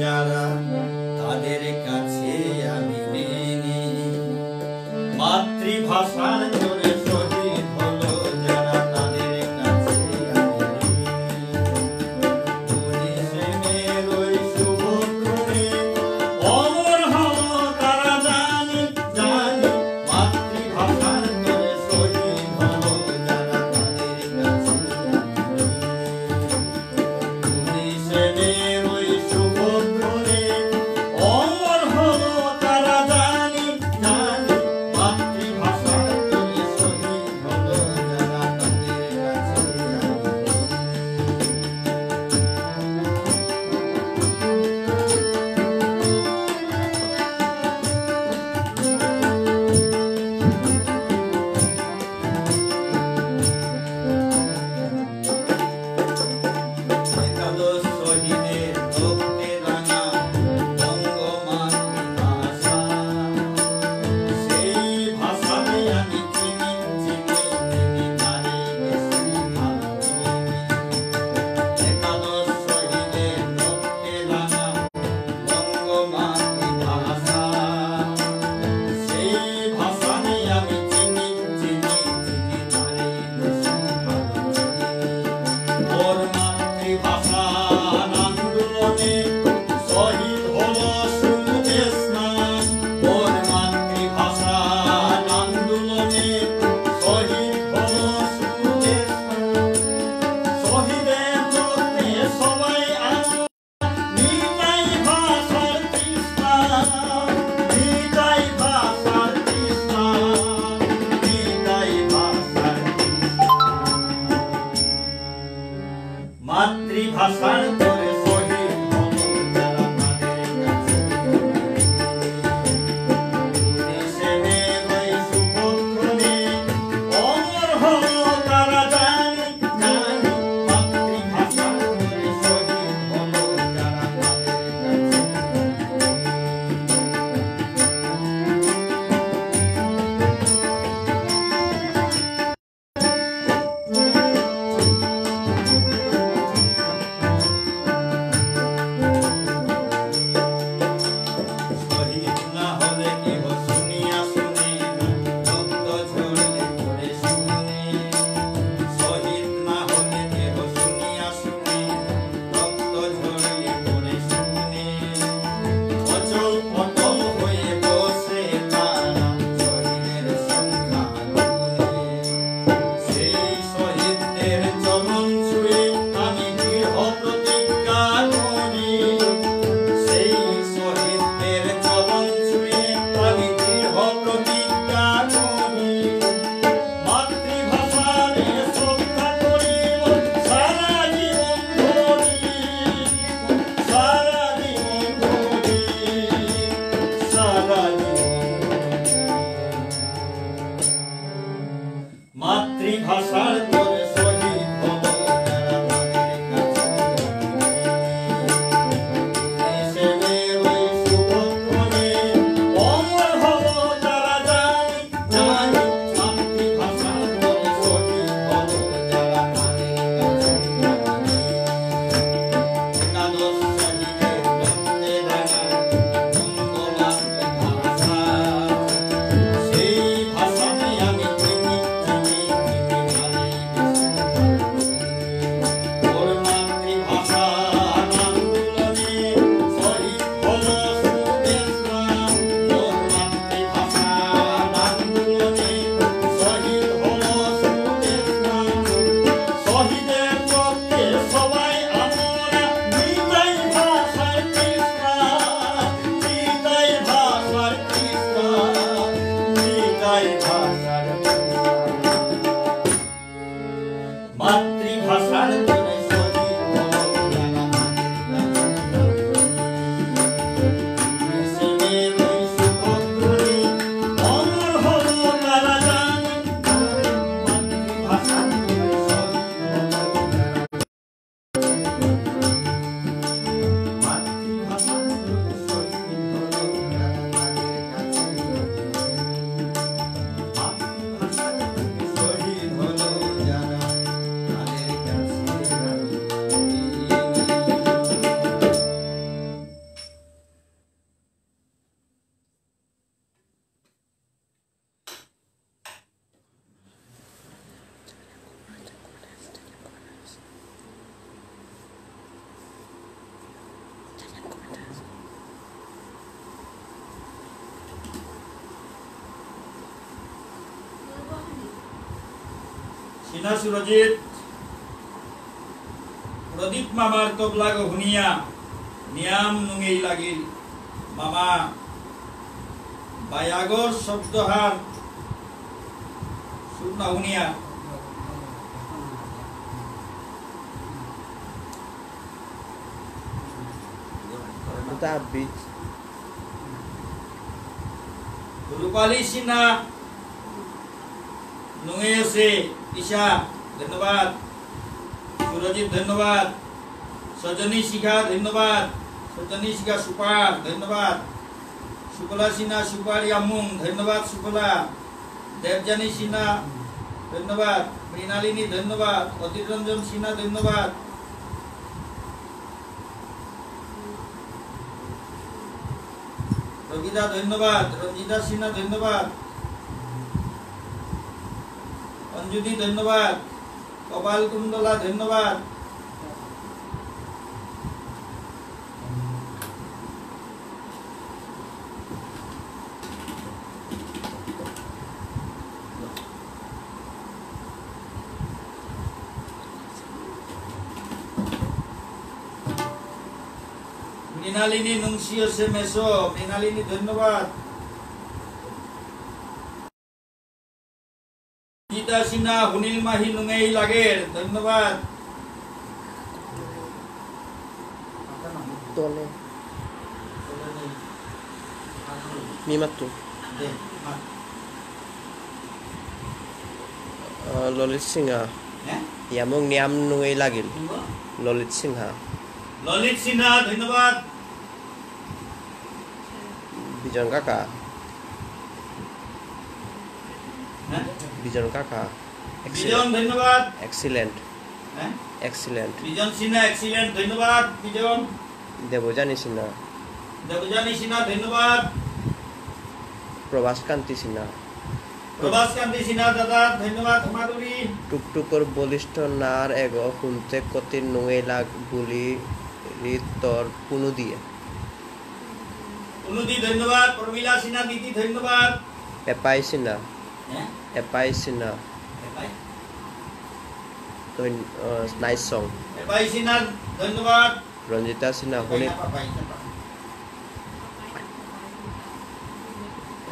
যারা, তাদের কাছে আমি ঋণী। মাতৃভাষার তরে শহীদ হলো যারা, তাদের কাছে আমি ঋণী। উনিশে মের ওই শুভ ক্ষণে অমর হলো তারা জানি, জানি। মাতৃভাষার তরে শহীদ হলো যারা, তাদের কাছে আমি ঋণী। উনিশে মের ওই শুভ ক্ষণে অমর হলো তারা জানি, জানি। মাতৃভাষার তরে ভাষার তরে শহীদ হলো যারা তাদের কাছে। মিশনের ওই শুভক্ষণে অমর হলো যারা জানি, জানি। মাতৃভাষার তরে শহীদ হলো যারা তাদের কাছে। একাদশ শহীদের রক্তে রাঙা বঙ্গ মাতৃভাষা। সেই ভাষাতে আমি চিনি, চিনি, চিনি, জানি। তোর মাতৃভাষার আন্দোলনে শহীদ হলো সুদেষ্ণা। তোর মাতৃভাষার আন্দোলনে শহীদ হলো সুদেষ্ণা। শহীদের রক্তে সবাই আমরা মিটাই ভাষার তৃষ্ণা, মিটাই ভাষার তৃষ্ণা, মিটাই ভাষার তৃষ্ণা। মাতৃভাষার জন্য শহীদ হলো যারা। অমর হলো তারা জানি। মাতৃভাষার জন্য শহীদ হলো যারা। সিনা সুরজিৎ, প্রদীপ মামার তবলাগ হুনিয়া নিয়াম নুঙেই লাগিল। মামা, বায়াগর শব্দহান সুর না হুনিয়া। রূপালী সিনহা, নুঙেই আসে, ঈশা, ধন্যবাদ। সুরজিৎ, ধন্যবাদ। সজনী শিখা, ধন্যবাদ। সজনী শিখা সুপার, ধন্যবাদ। সুফলা সিনহা সুপার ইয়ামুং, ধন্যবাদ সুফলা। দেবযানী সিনহা, ধন্যবাদ। মৃণালিনী, ধন্যবাদ। অধীর রঞ্জন সিনহা, ধন্যবাদ। রবিদা, ধন্যবাদ। রঞ্জিতা সিনহা, ধন্যবাদ। অঞ্জলি, ধন্যবাদ। কপাল কুণ্ডলা, ধন্যবাদ। মৃণালিনী নুংশিও সে মেসো, মৃণালিনী, ধন্যবাদ। গীতা সিনহা, হুনিল মাহি নুঙেই লাগের, ধন্যবাদ। তলে। মি মাতু। দে, মাত। আহ, ললিত সিনহা। হ্যাঁ? ইয়ামুং নিয়াম নুঙেই লাগিল। ললিত সিনহা। ললিত সিনহা, ধন্যবাদ। বিজন কাকা। হ্যাঁ? বিজন কাকা। বিজন, ধন্যবাদ। Excellent। হ্যাঁ? Excellent। বিজন সিনহা, excellent, ধন্যবাদ, বিজন। দেবযানী সিনহা। দেবযানী সিনহা, ধন্যবাদ। প্রভাস কান্তি সিনহা। প্রভাস কান্তি সিনহা, দাদা, ধন্যবাদ, মাধুরী। টুকটুকর বলিষ্ঠ নার এগো হুনতে কতি নুঙেই লাগ বুলি রি তোর পুনু দিয়ে। পুনুদি, ধন্যবাদ। প্রমীলা সিনহা, দিদি, ধন্যবাদ। এপাই সিনহা। হ্যাঁ? এপাই সিনহা। এপাই? ধন্য-, আহ, nice song। এপাই সিনহা, ধন্যবাদ। রঞ্জিতা সিনহা, এপাই হুনি-, না, পাপাই, না, পাপাই।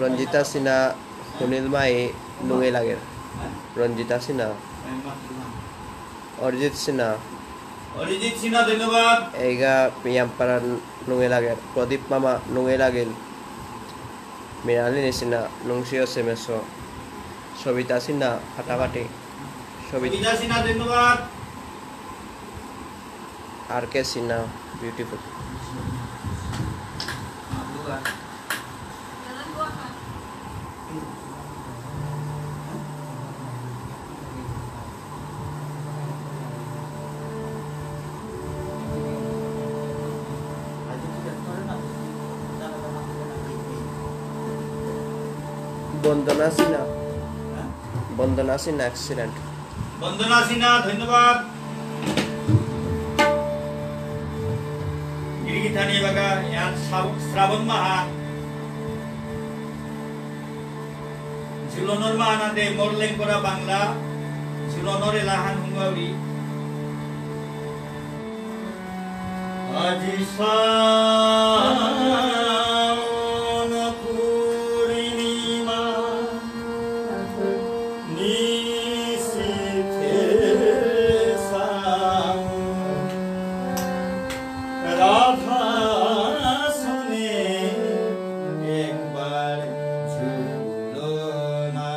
রঞ্জিতা সিনহা, হুনিল মাই নুঙেই লাগের। হ্যাঁ? রঞ্জিতা সিনহা। হ্যাঁ, মা, মা। অরিজিৎ সিনহা। অরিজিৎ সিনহা, ধন্যবাদ। এইগা পিয়াম্পারা নুঙেই লাগের। প্রদীপ মামা নুঙেই লাগিল। মৃণালিনী সিনহা, নুংশিও সে মেসো। সবিতা সিনহা, ফাটাফাটি। সবিতা সিনহা, ধন্যবাদ। আর কে সিনহা, beautiful। বন্দনা সিনহা। বন্দনা সিনহা, excellent। বন্দনা সিনহা, ধন্যবাদ। গিরিগিথানি বাগা, ইয়ান শ্রাব-, শ্রাবণ মাহা। ঝুলনর মাহানাদে মোর লেংকরা বাংলা, ঝুলনর এলাহান হুঙ্গাউরি। আজি শ্রাবণ পূর্ণিমা নিশীথে শ্যাম রাধা সনে একবার ঝুলো না।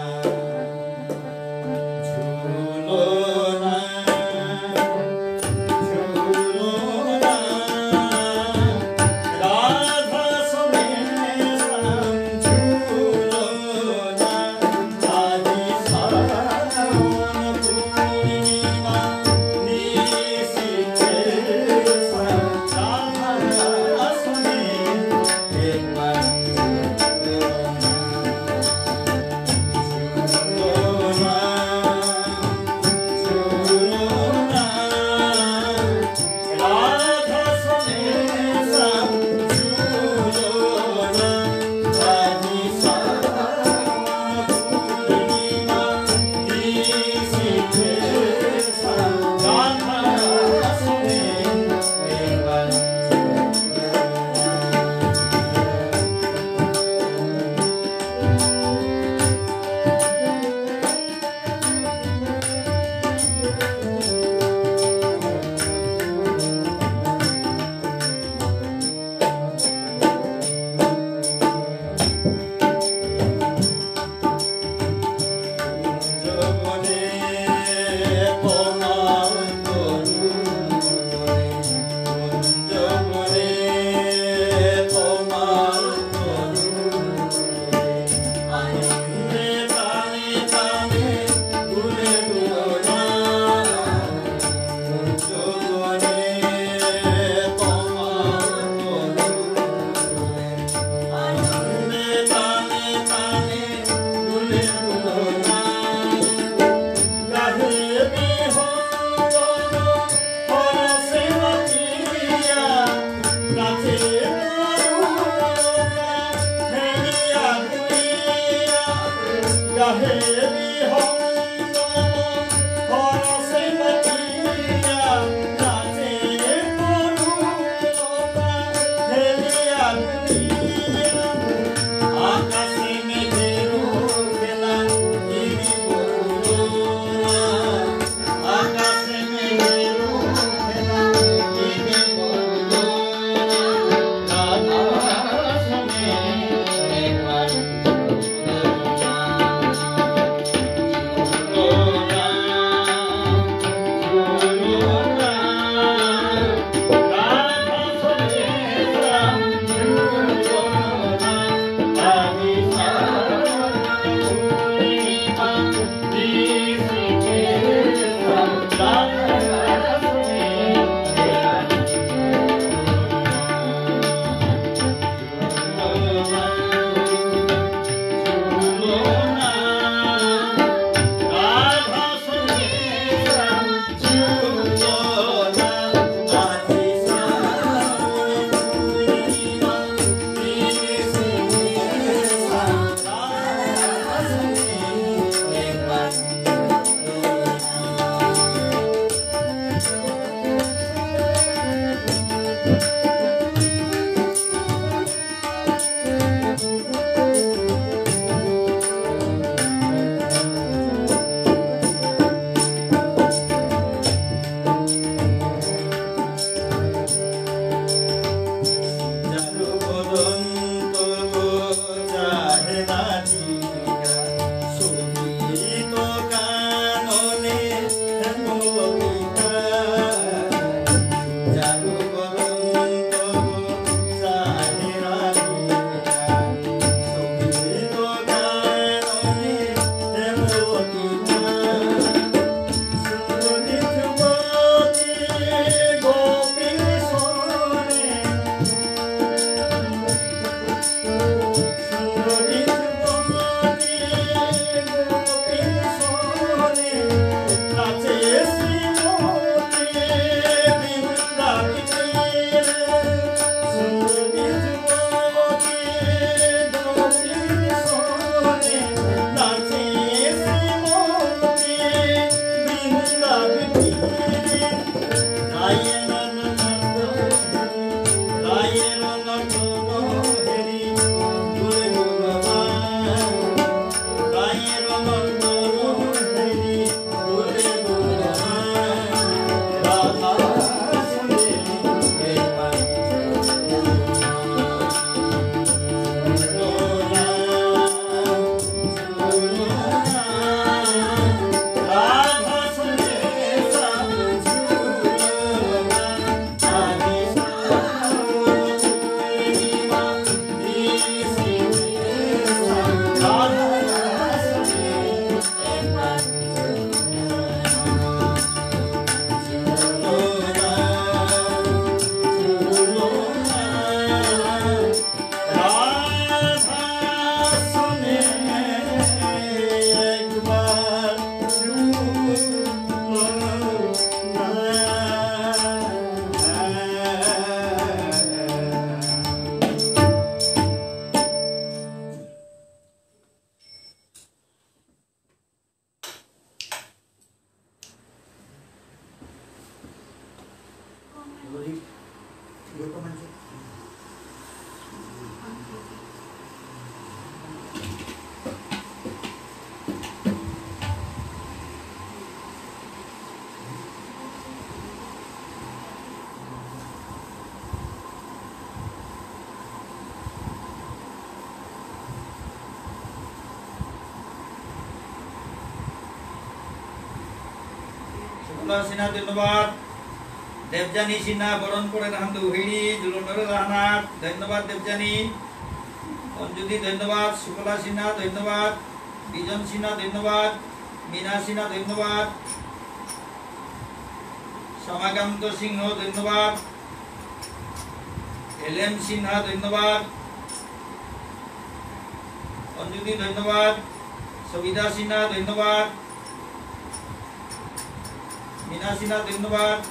শুক্লা সিনহা, ধন্যবাদ। দেবযানী সিনহা, বরণ করে রাহান দৌহিড়ি, জুলনরে রাহানাত, ধন্যবাদ দেবযানী। অঞ্জলি, ধন্যবাদ। শুক্লা সিনহা, ধন্যবাদ। বিজন সিনহা, ধন্যবাদ। মীনা সিনহা, ধন্যবাদ। শ্যামাকান্ত সিংহ, ধন্যবাদ। এল এম সিনহা, ধন্যবাদ। অঞ্জলি, ধন্যবাদ। সবিতা সিনহা, ধন্যবাদ। মীনা সিনহা, ধন্যবাদ।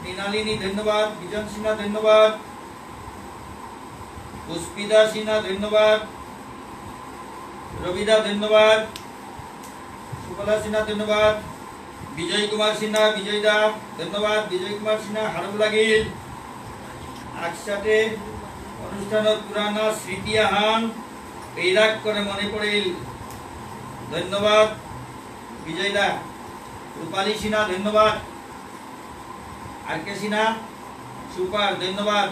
মৃণালিনী, ধন্যবাদ। বিজন সিনহা, ধন্যবাদ। পুষ্পিতা সিনহা, ধন্যবাদ। রবিদা, ধন্যবাদ। সুফলা সিনহা, ধন্যবাদ। বিজয় কুমার সিনহা, বিজয় দা, ধন্যবাদ। বিজয় কুমার সিনহা, হারৌ লাগিল। আকসাতে অনুষ্ঠানর পুরানা স্মৃতি আহান এইরাক করে মনে পড়িল। ধন্যবাদ বিজয় দা। রূপালী সিনহা, ধন্যবাদ। আর কে সিনহা, সুপার, ধন্যবাদ।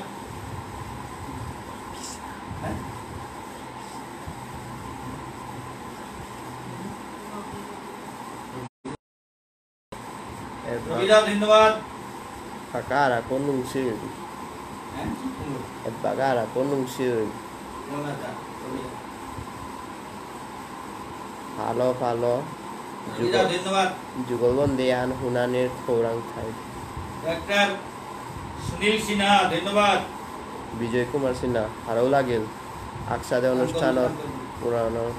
হ্যাঁ? এবার রবিদা, ধন্যবাদ। বাগারা কোন সিল? হ্যাঁ? এ বাগারা কোন সিল? মনাতা, রবিদা। ভালো, ভালো। রবিদা, যুগল, ধন্যবাদ। যুগলবন্দি আন হুনানির খৌরাং থাই। ডাক্তার সুনীল সিনহা, ধন্যবাদ। বিজয় কুমার সিনহা, হারৌ লাগিল। আকসাদে অনুষ্ঠানর পুরানো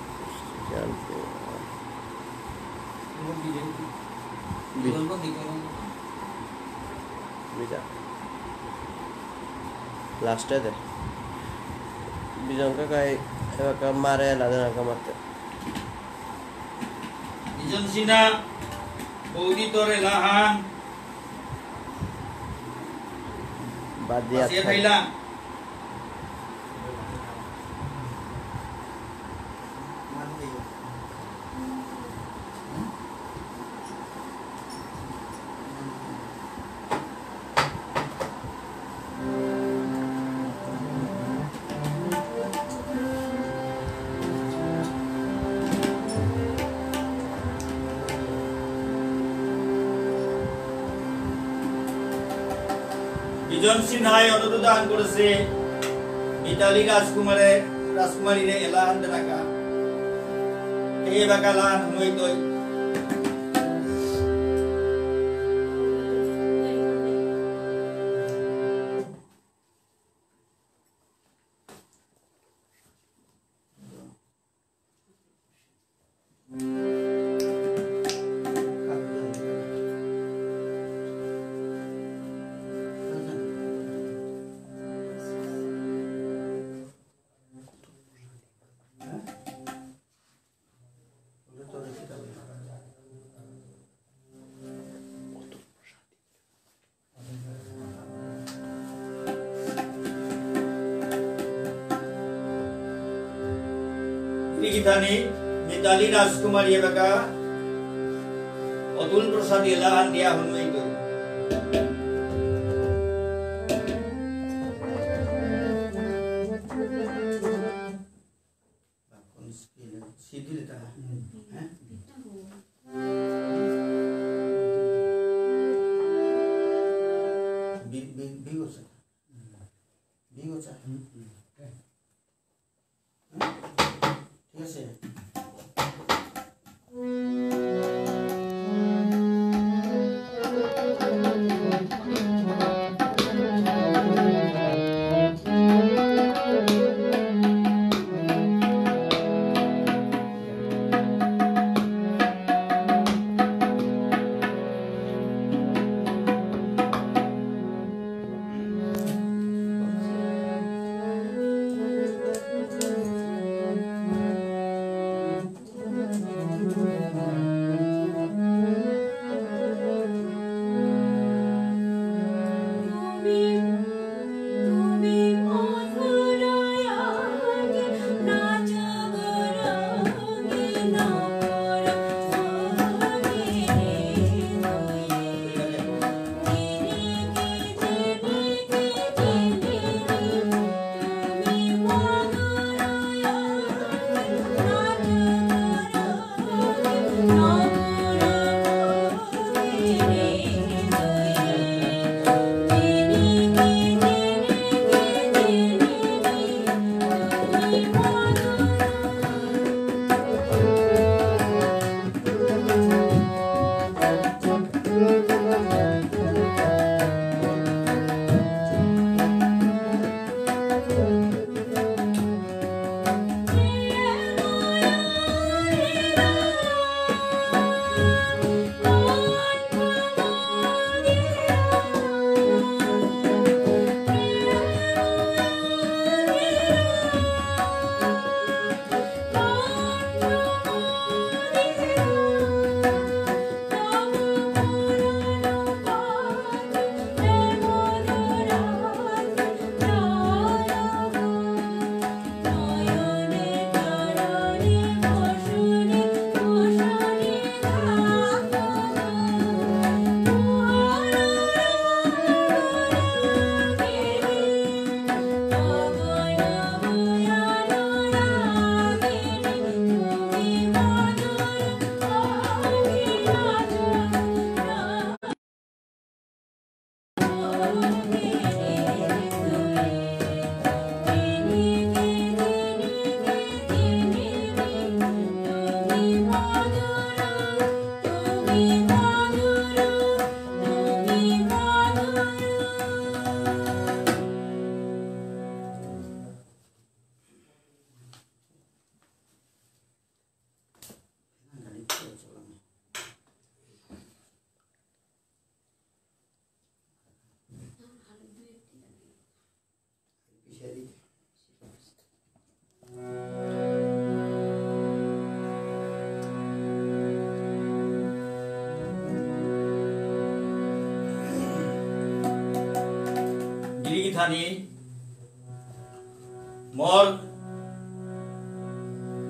বি-, বিজা। লাস্টে দে। বিজন কাকাই এবাকা মারে লাদে না কামাতে। বিজন সিনহা, বৌদি তোরে লাহান। বাদ দিয়া বাসিয়া থাই। থাইলা। বিজন সিনহাই অনুরোধ আহান করেসে, মিতালী রাজকুমারে, রাজকুমারীরে এলাহান দেনাকা। এবাকা এলাহান হুনতই। গিথানি, জালি রাজকুমারী এবাকা অতুল প্রসাদ এলাহান দিয়া হন্মই করি। কোন স্কেল? সি দিলে তা? হ্যাঁ? বি, বি, বি গোছা। বি গোছা। ঠিক আছে। গিরিগিথানি মোর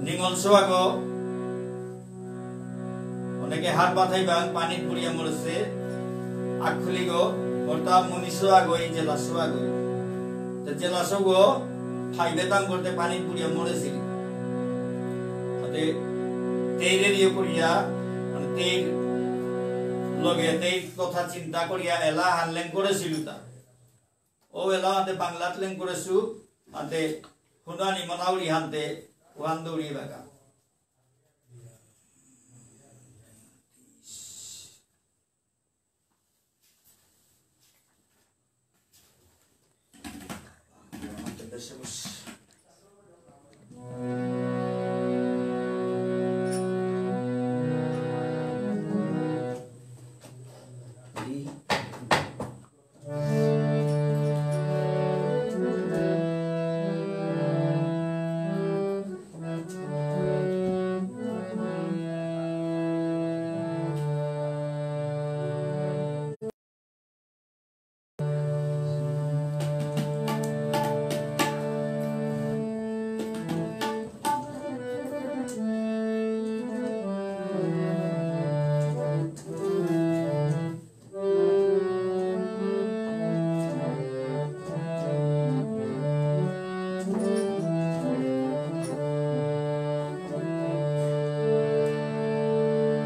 নিঙল সোয়াগো, অনেকে হার পাথাই বাং পানিত বুড়িয়া মরেছে, আকখুলিগো, মোর তা মুনি সোয়াগো, এই জেলা সোয়াগো। তো জেলা সোয়াগো, ফাইভে তাং করতে পানিত বুড়িয়া মরেছিল। আতে তেইরে দিয়ে করিয়া, মানে তেই লগে তেই কথা চিন্তা করিয়া এলা হানলেন করেছিল তা। ও এলা আতে বাংলাত লেং করেসু, আতে হুনানি মনাউরি হানতে ওয়ান দৌড়ি বাগা।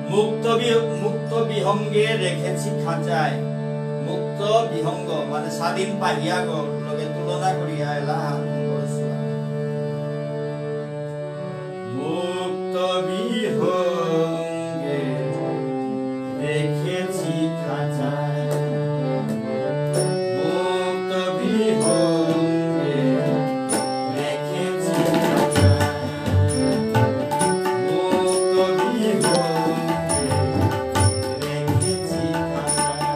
মুক্ত বি-, মুক্ত বিহঙ্গে রেখেছি খাঁচায়। মুক্ত বিহঙ্গ মানে স্বাধীন পাহিয়াগ লগে তুলনা করিয়া এলা হান করসু। মুক্ত বিহঙ্গে রেখেছি খাঁচায়। মুক্ত বিহঙ্গে রেখেছি খাঁচায়। মুক্ত বিহঙ্গে রেখেছি খাঁচায়।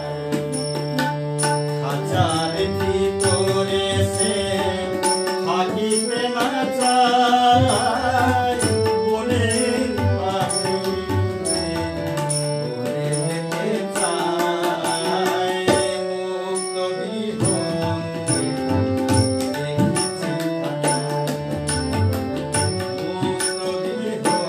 খাঁচার ভিতরে সে থাকিতে না চায়, বনের পাখি উড়ে যেতে চায়। মুক্ত বিহঙ্গে রেখেছি খাঁচায়। মুক্ত বিহঙ্গে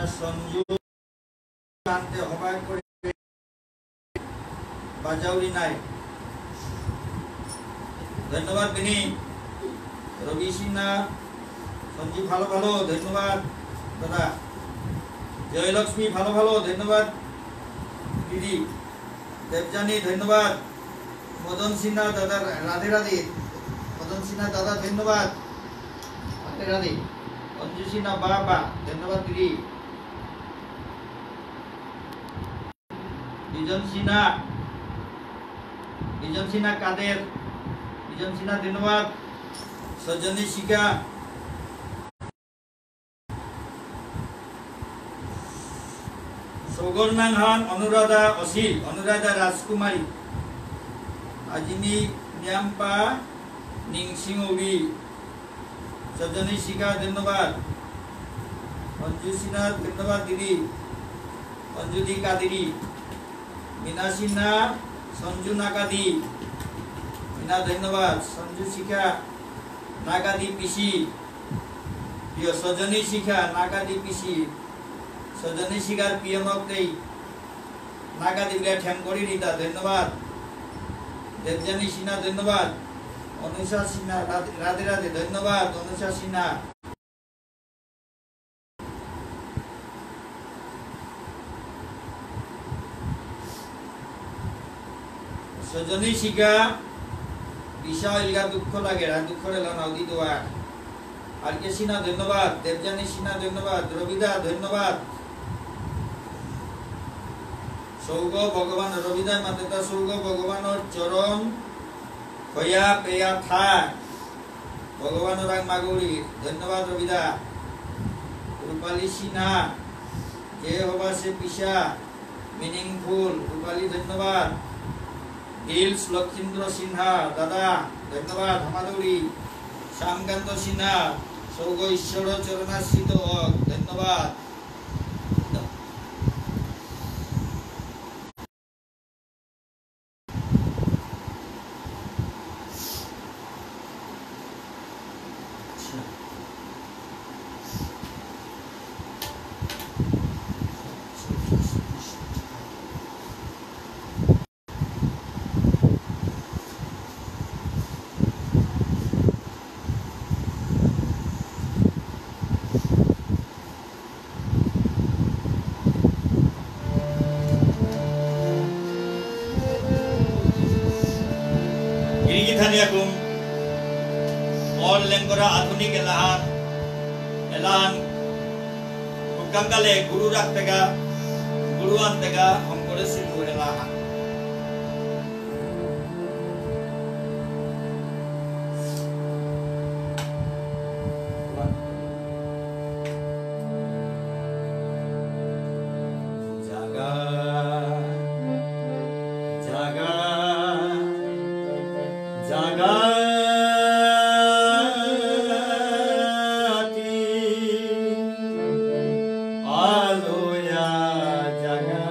সঞ্জু শান্তি হবা করে বাজাউরি নাই। ধন্যবাদ বিনি। রবি সিনহা, সঞ্জু ভালো ভালো, ধন্যবাদ দাদা। জয়লক্ষ্মী ভালো ভালো, ধন্যবাদ দিদি। দেবযানী, ধন্যবাদ। মদন সিনহা দাদা, রাধে রাধে। মদন সিনহা দাদা, ধন্যবাদ। রাধে রাধে। অঞ্জু সিনহা, বা বা, ধন্যবাদ দিদি। বিজন সিনহা, বিজন সিনহা কাদের, বিজন সিনহা, ধন্যবাদ। সজনী শিখা, সৌগর নাঙহান অনুরাধা অসিল, অনুরাধা রাজকুমারী। আজিনি নিয়াম্পা নিংসিং উবি। সজনী শিখা, ধন্যবাদ। অঞ্জু সিনহা, ধন্যবাদ দিদি। অঞ্জুদি কাদিরি। মিনা সিনহা, সঞ্জু নাকাদি। মিনা, ধন্যবাদ। সঞ্জু শিখা, নাকাদি পিসি। প্রিয় সজনী শিখা, নাকাদি পিসি। সজনী শিখার প্রিয় মক্তেই। নাকাদি বিরা ঠেম করি রিতা, ধন্যবাদ। দেবযানী সিনহা, ধন্যবাদ। অনুষা সিনহা, রাধে রাধে, রাধে, ধন্যবাদ। অনুষা সিনহা। সজনী শিখা, বিশা ইলগা দুঃখ লাগে, আর দুঃখ রেলা নাও দিত আর। আর কে সিনহা, ধন্যবাদ। দেবযানী সিনহা, ধন্যবাদ। রবিদা, ধন্যবাদ। সৌগ ভগবান, রবিদা মাতেতা সৌগ ভগবানর চরণ হয়া পেয়া থাক। ভগবানরাং মাগুরি, ধন্যবাদ রবিদা। রূপালী সিনহা, যে হবা সে পিসা, meaningful, রূপালী, ধন্যবাদ। দিলস লক্ষীন্দ্র সিনহা, দাদা, ধন্যবাদ। হামাদুরি, শ্যামকান্ত সিনহা, সৌগ ঈশ্বর চরণাশ্রিত হক, ধন্যবাদ। গিরিগিথানি আকুম, অর লেঙ্গরা আধুনিক এলাহান, এলাহান, হুকাঙ্গালে গুরু রাখতেগা, গুরু আনতেগা, হংকরে সিন্ধু এলাহান। জাগা, জাগা, জাগা, আলোয়া জাগা।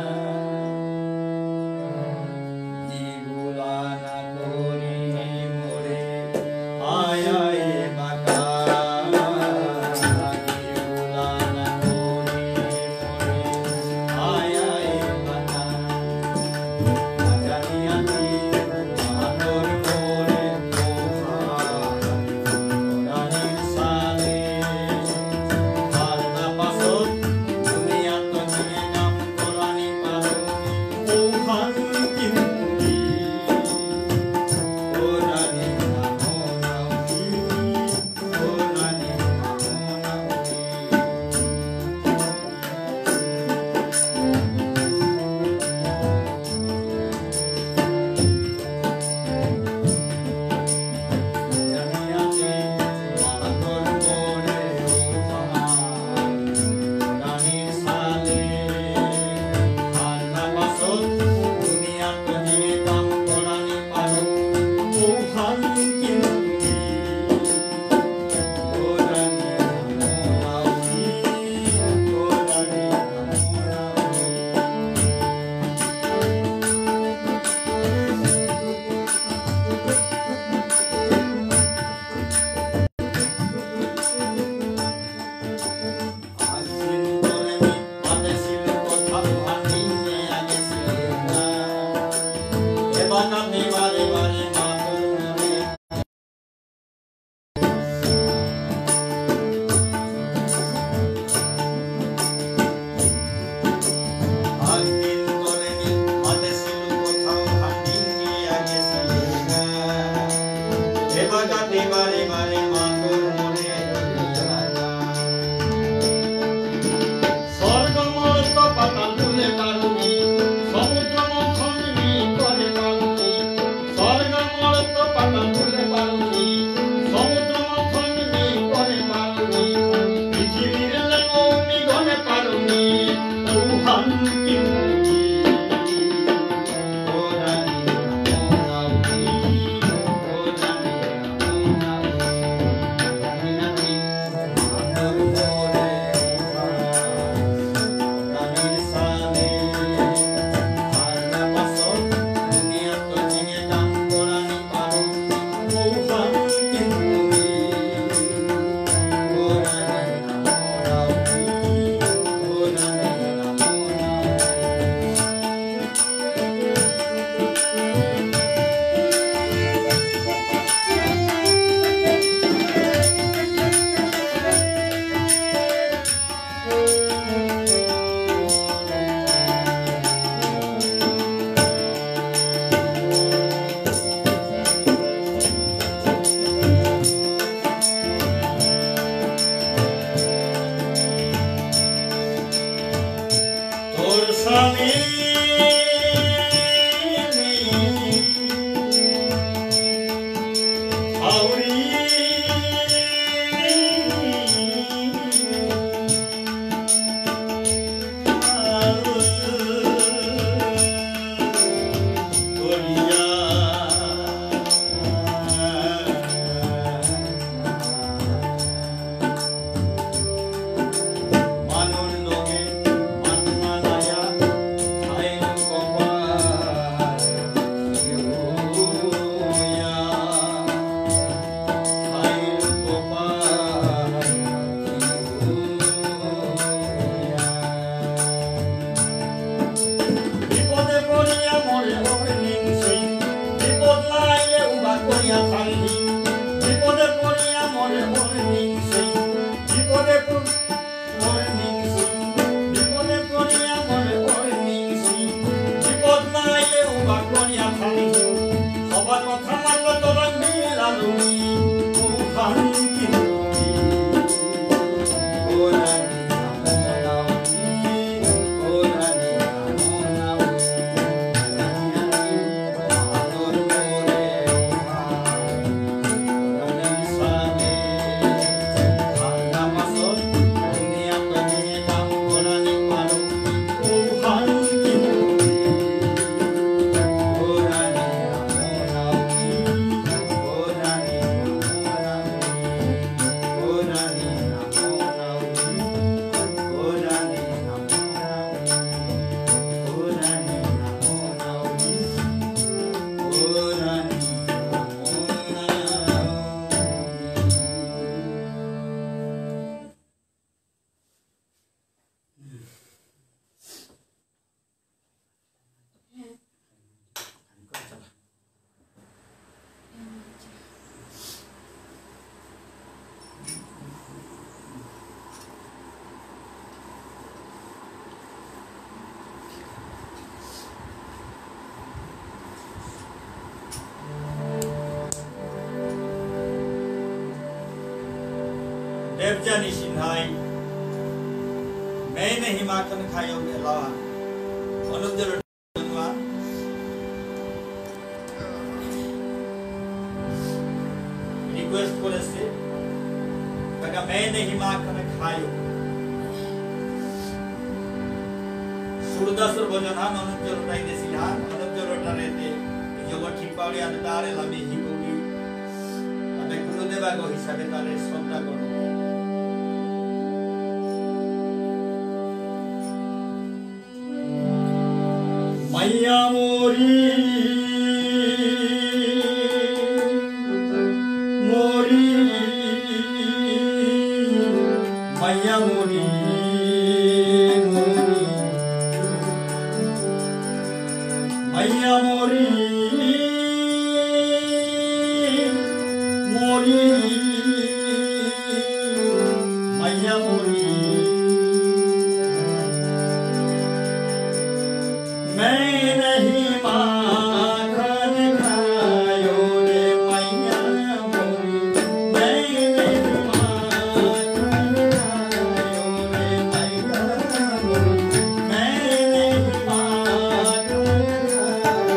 দেবযানী সিনহাই, "मैं नहीं माखन खायो" গে লাওয়া। অনুপ জেলা request করেসে, তাকা "मैं नहीं माखन खायो।" সুরদাসর ভজনহান অনুপ জেলাটাই দেসিলহান, অনুপ জেলাটারেতে, এই জগৎ ঠিক পাউলি আনে তারে লামি হিকুমি। আমি গুরুদেব আগ হিসাবে তারে শ্রদ্ধা করব। মাইয়া মোরি, মোরি, মাইয়া মোরি, মোরি, মাইয়া মোরি, মোরি, মাইয়া মোরি। मैं नहीं माखन खायो रे मैया मोरी, मैं नहीं माखन खायो रे मैया मोरी, मैं नहीं माखन खायो।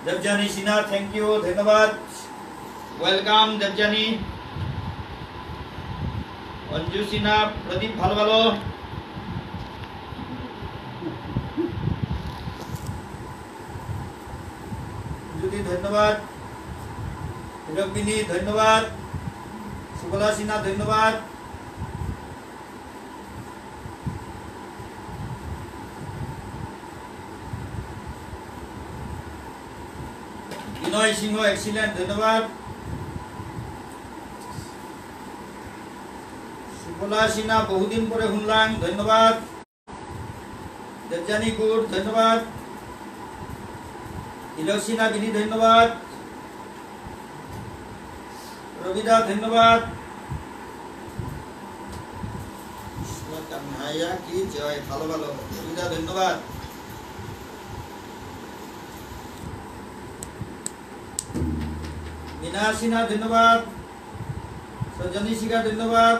দেবযানী সিনহা, thank you, ধন্যবাদ। Welcome, দেবযানী। অঞ্জু সিনহা, প্রদীপ ভালো ভালো। জ্যোতি, ধন্যবাদ। হীরকবিনী, ধন্যবাদ। সুবলা সিনহা, ধন্যবাদ। বিনয় সিংহ, excellent, ধন্যবাদ। সুবলা সিনহা, বহুদিন পরে শুনলাম, ধন্যবাদ। দেবযানী গুড, ধন্যবাদ। হীরক সিনহা বিনি, ধন্যবাদ। রবিদা, ধন্যবাদ। কৃষ্ণ কানহাইয়া কি জয়, ভালো ভালো। রবিদা, ধন্যবাদ। মীনা সিনহা, ধন্যবাদ। সঞ্জনী শিখা, ধন্যবাদ।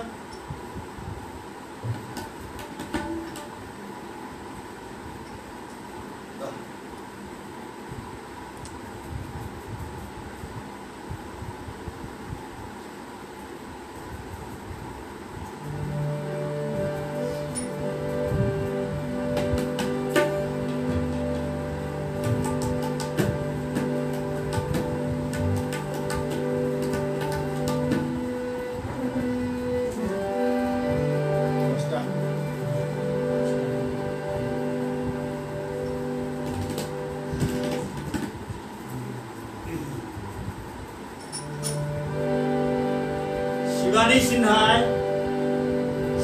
শিবানী সিনহাই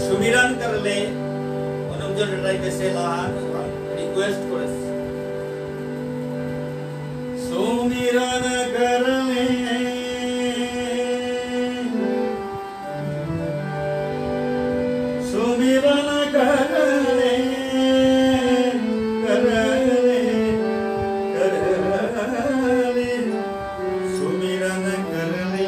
সুমিরন করলে, অনঞ্জন রায় বেসে লাহান request করেসে। সুমিরন করলে, সুমিরন করলে, করলে, করলে, সুমিরন করলে, সুমিরন করলে।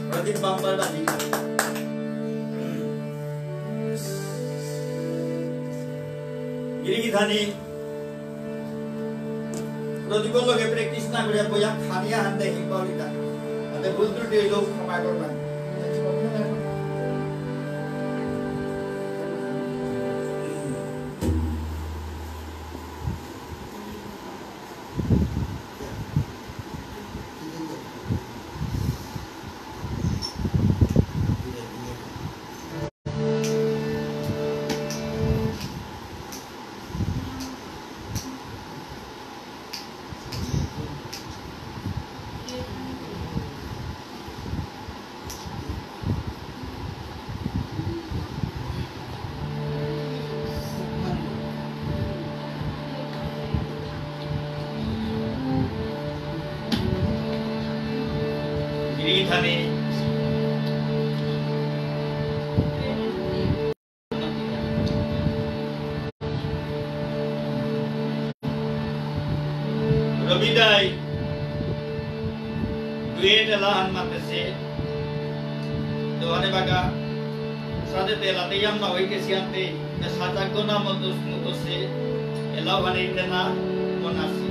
প্রদীপ বাম্পার বাজি। গিরি গিথানি, প্রদীপর লগে practice না করিয়া বইয়া খানিয়া হানতে হিপাউলিতা। হাতে ভুল ত্রুটি হইলেও ক্ষমা করবেন। গিরি গিথানি। রবিদাই duet এলাহান মাতেসে, দোহানে বাগা, সাদে তেলাতে ইয়াম না হইতে সিয়াতে, না সাজাগ না মতো স্মুতসে, এলাহানে ইন্দেনা মনাসি।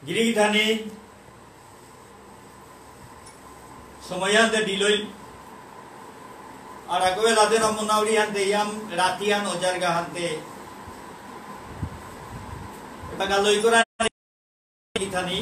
গিরিগিথানি সময়হানতে দিলইল। আর আগবে লাদে রমনাউরি হানতে ইয়াম রাতি আন ওজারগা হানতে। এবাকা লই করা গিথানি।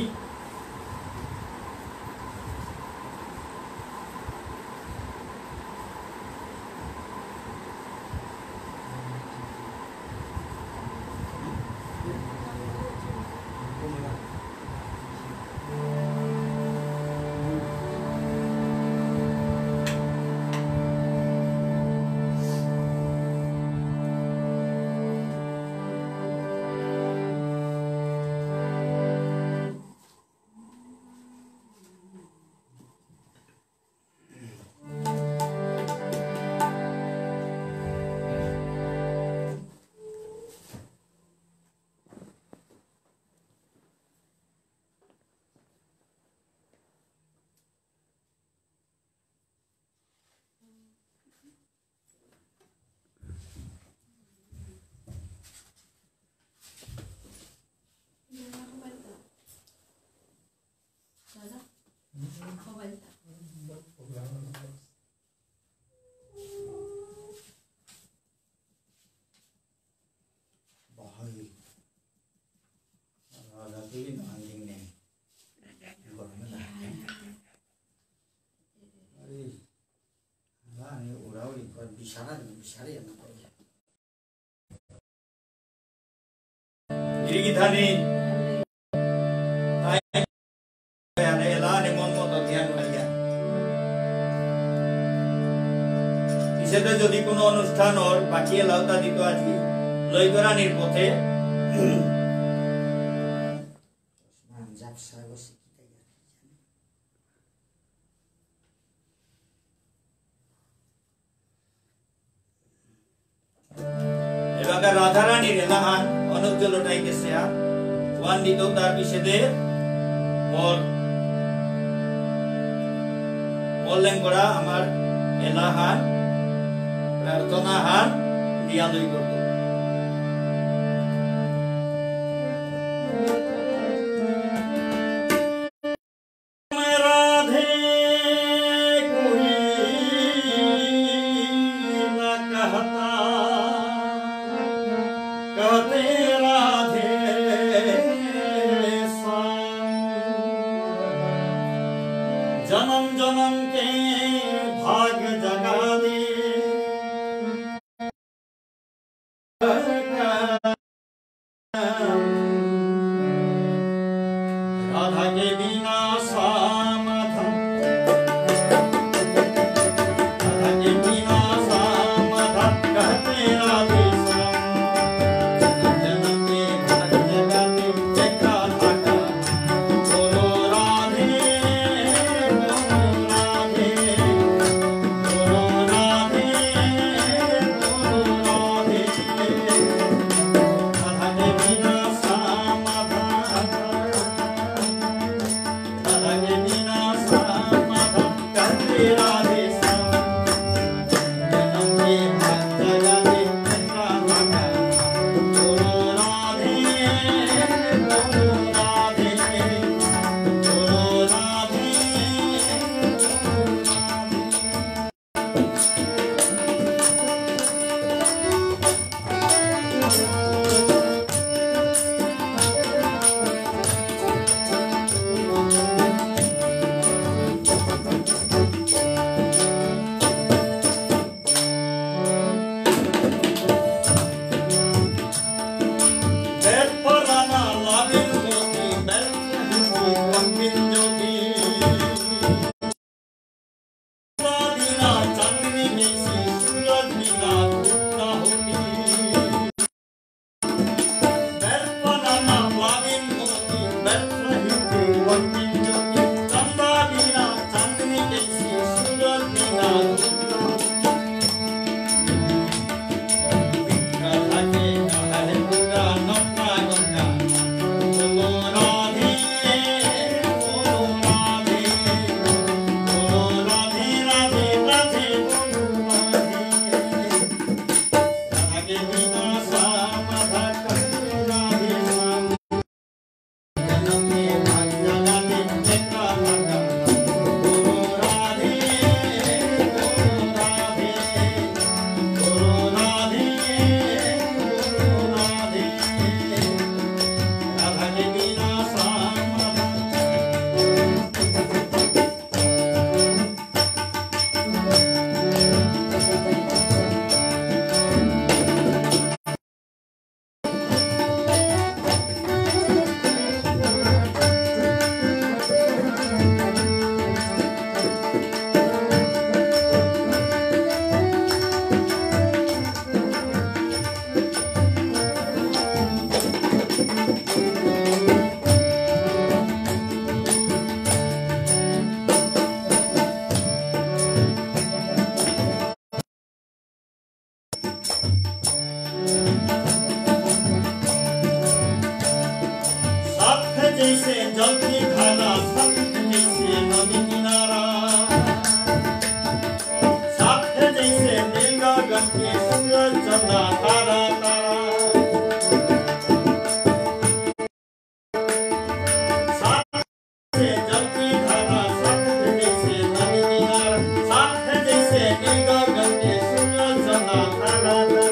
গিরিগিথানি। এলা নিমন্ত্রণ দিয়া করিয়া। পিছেতে যদি কোনো অনুষ্ঠান অর, বাকি এলাউতা দিত আজি, লই করানির পথে। এবাকা রাধারানীর এলাহান অনুজ্জ্বল টাইকে সেয়া ওয়ান দিত, তার পিছেদে মোর, মোর লেঙ্গরা আমার এলাহান প্রার্থনাহান দিয়া লই করত। राधे कोई न कहता, कहते राधे श्याम। जन्म जन्म के भाग जगा दे। राधा के बिना समाधान, राधा के बिना समाधान कहते राधे श्याम। जन्म जन्म के भाग्य का तुम देखा था क्या? बोलो राधे, बोलो राधे, बोलो राधे, बोलो राधे। राधा के बिना साफ जैसे जल की धारा, साफ जैसे नदी किनारा, साफ जैसे नील गगन के सूरज चंदा तारा, तारा। साफ जैसे जल की धारा, साफ जैसे नदी किनारा, साफ जैसे नील गगन के सूरज चंदा तारा, तारा।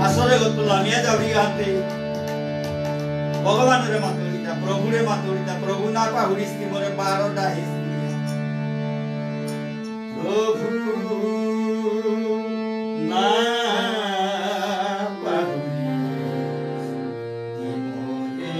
আসরে গত লামিয়া যাবি হাতে। ভগবানরে মাতুরিতা, প্রভুরে মাতুরিতা, প্রভু না পাহুরিস তি মোরে বারো ডাহিস। প্রভু না পাহুরিস তি মোরে।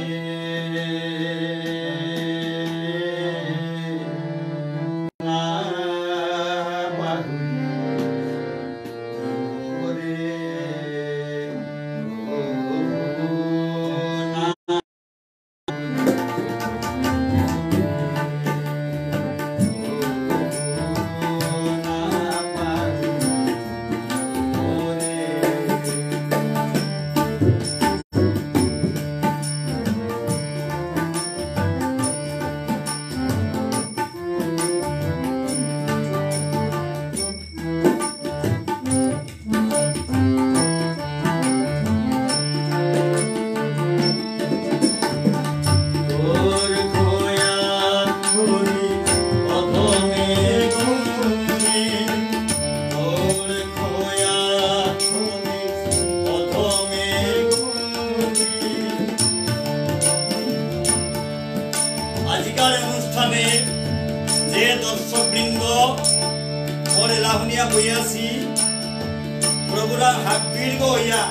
আজিকার অনুষ্ঠানে যে দর্শকবৃন্দ মোরে লাহুনিয়া বইয়াছি, প্রভুরা হাত বির্গ হইয়া,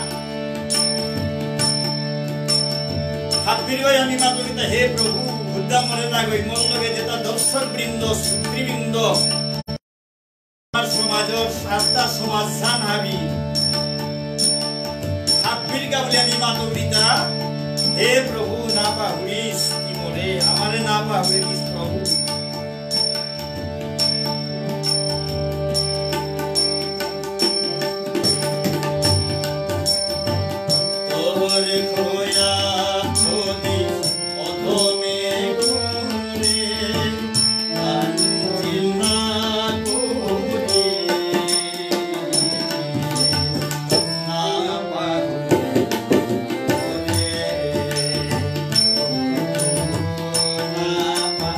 হাত বির্গ হইয়া আমি মাতুরিতা, হে প্রভু, হুদ্দা মোরে লাগই, মোর লগে যেতা দর্শকবৃন্দ, শ্রোতৃবৃন্দ, আমার সমাজর সাতটা সমাজ সান হাবি। হাবির গাবলে আমি মাতুরিতা, হে প্রভু, না পাহুরিস তি মোরে, আমারে না পাহুরিস প্রভু। তোর খোয়া যদি অধমে ঘুরে, কাঞ্চিল না ঘুরে, না পাহুরে, না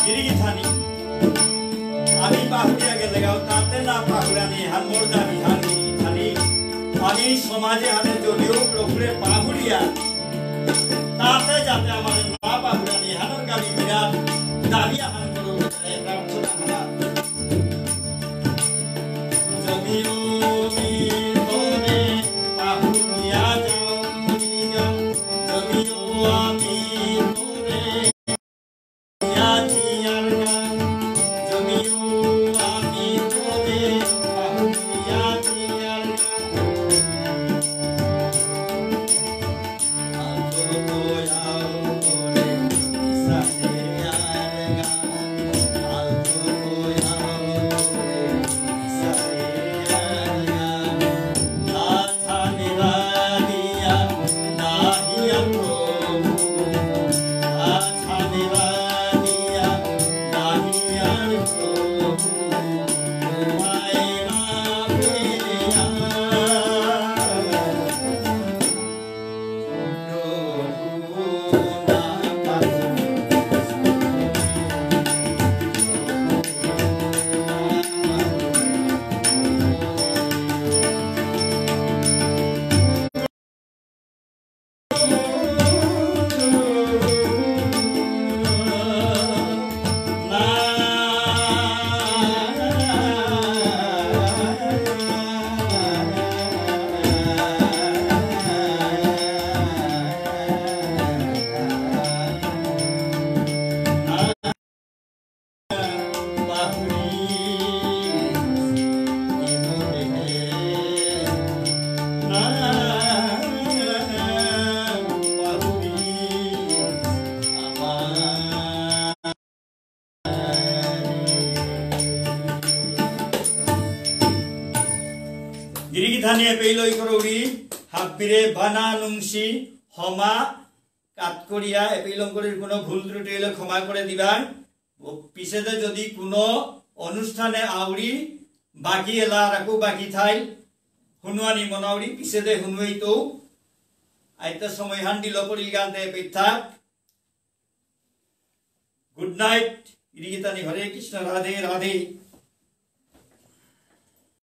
গিরিগিথানি, আমি পাহুরিয়া গেলেগাও, তাতে না পাহুরানি, হান মোর দাবি হান গিরিগিথানি। আমি সমাজে হাতে যদিও প্রভুরে পাহুরিয়া, তাতে যাতে আমাদের না পাহুরানি, হানোর গাবি বিরাট দাবি আহান করো, প্রার্থনা হানা। যদিও আমি তোরে পাহুরিয়া যাও, যদিও আমি তোরে গিরিগিথানি এপেইলো ইকরৌরি, হাব্বিরে বানা নুংসি, হমা, কাত করিয়া, এপেইলং করির কোনো ভুল ত্রুটি হইলে ক্ষমা করে দিবা। ও পিছেদে যদি কোনো অনুষ্ঠানে আউরি বাকি এলা রাখো বাকি থাই, হুনুয়ানি মনাউরি, পিছেদে হুনুয়েই তো, আইতা সময় হান দিল করিল গানতে এপেই থাক। Good night, গিরিগিথানি, হরে কৃষ্ণ, রাধে রাধে।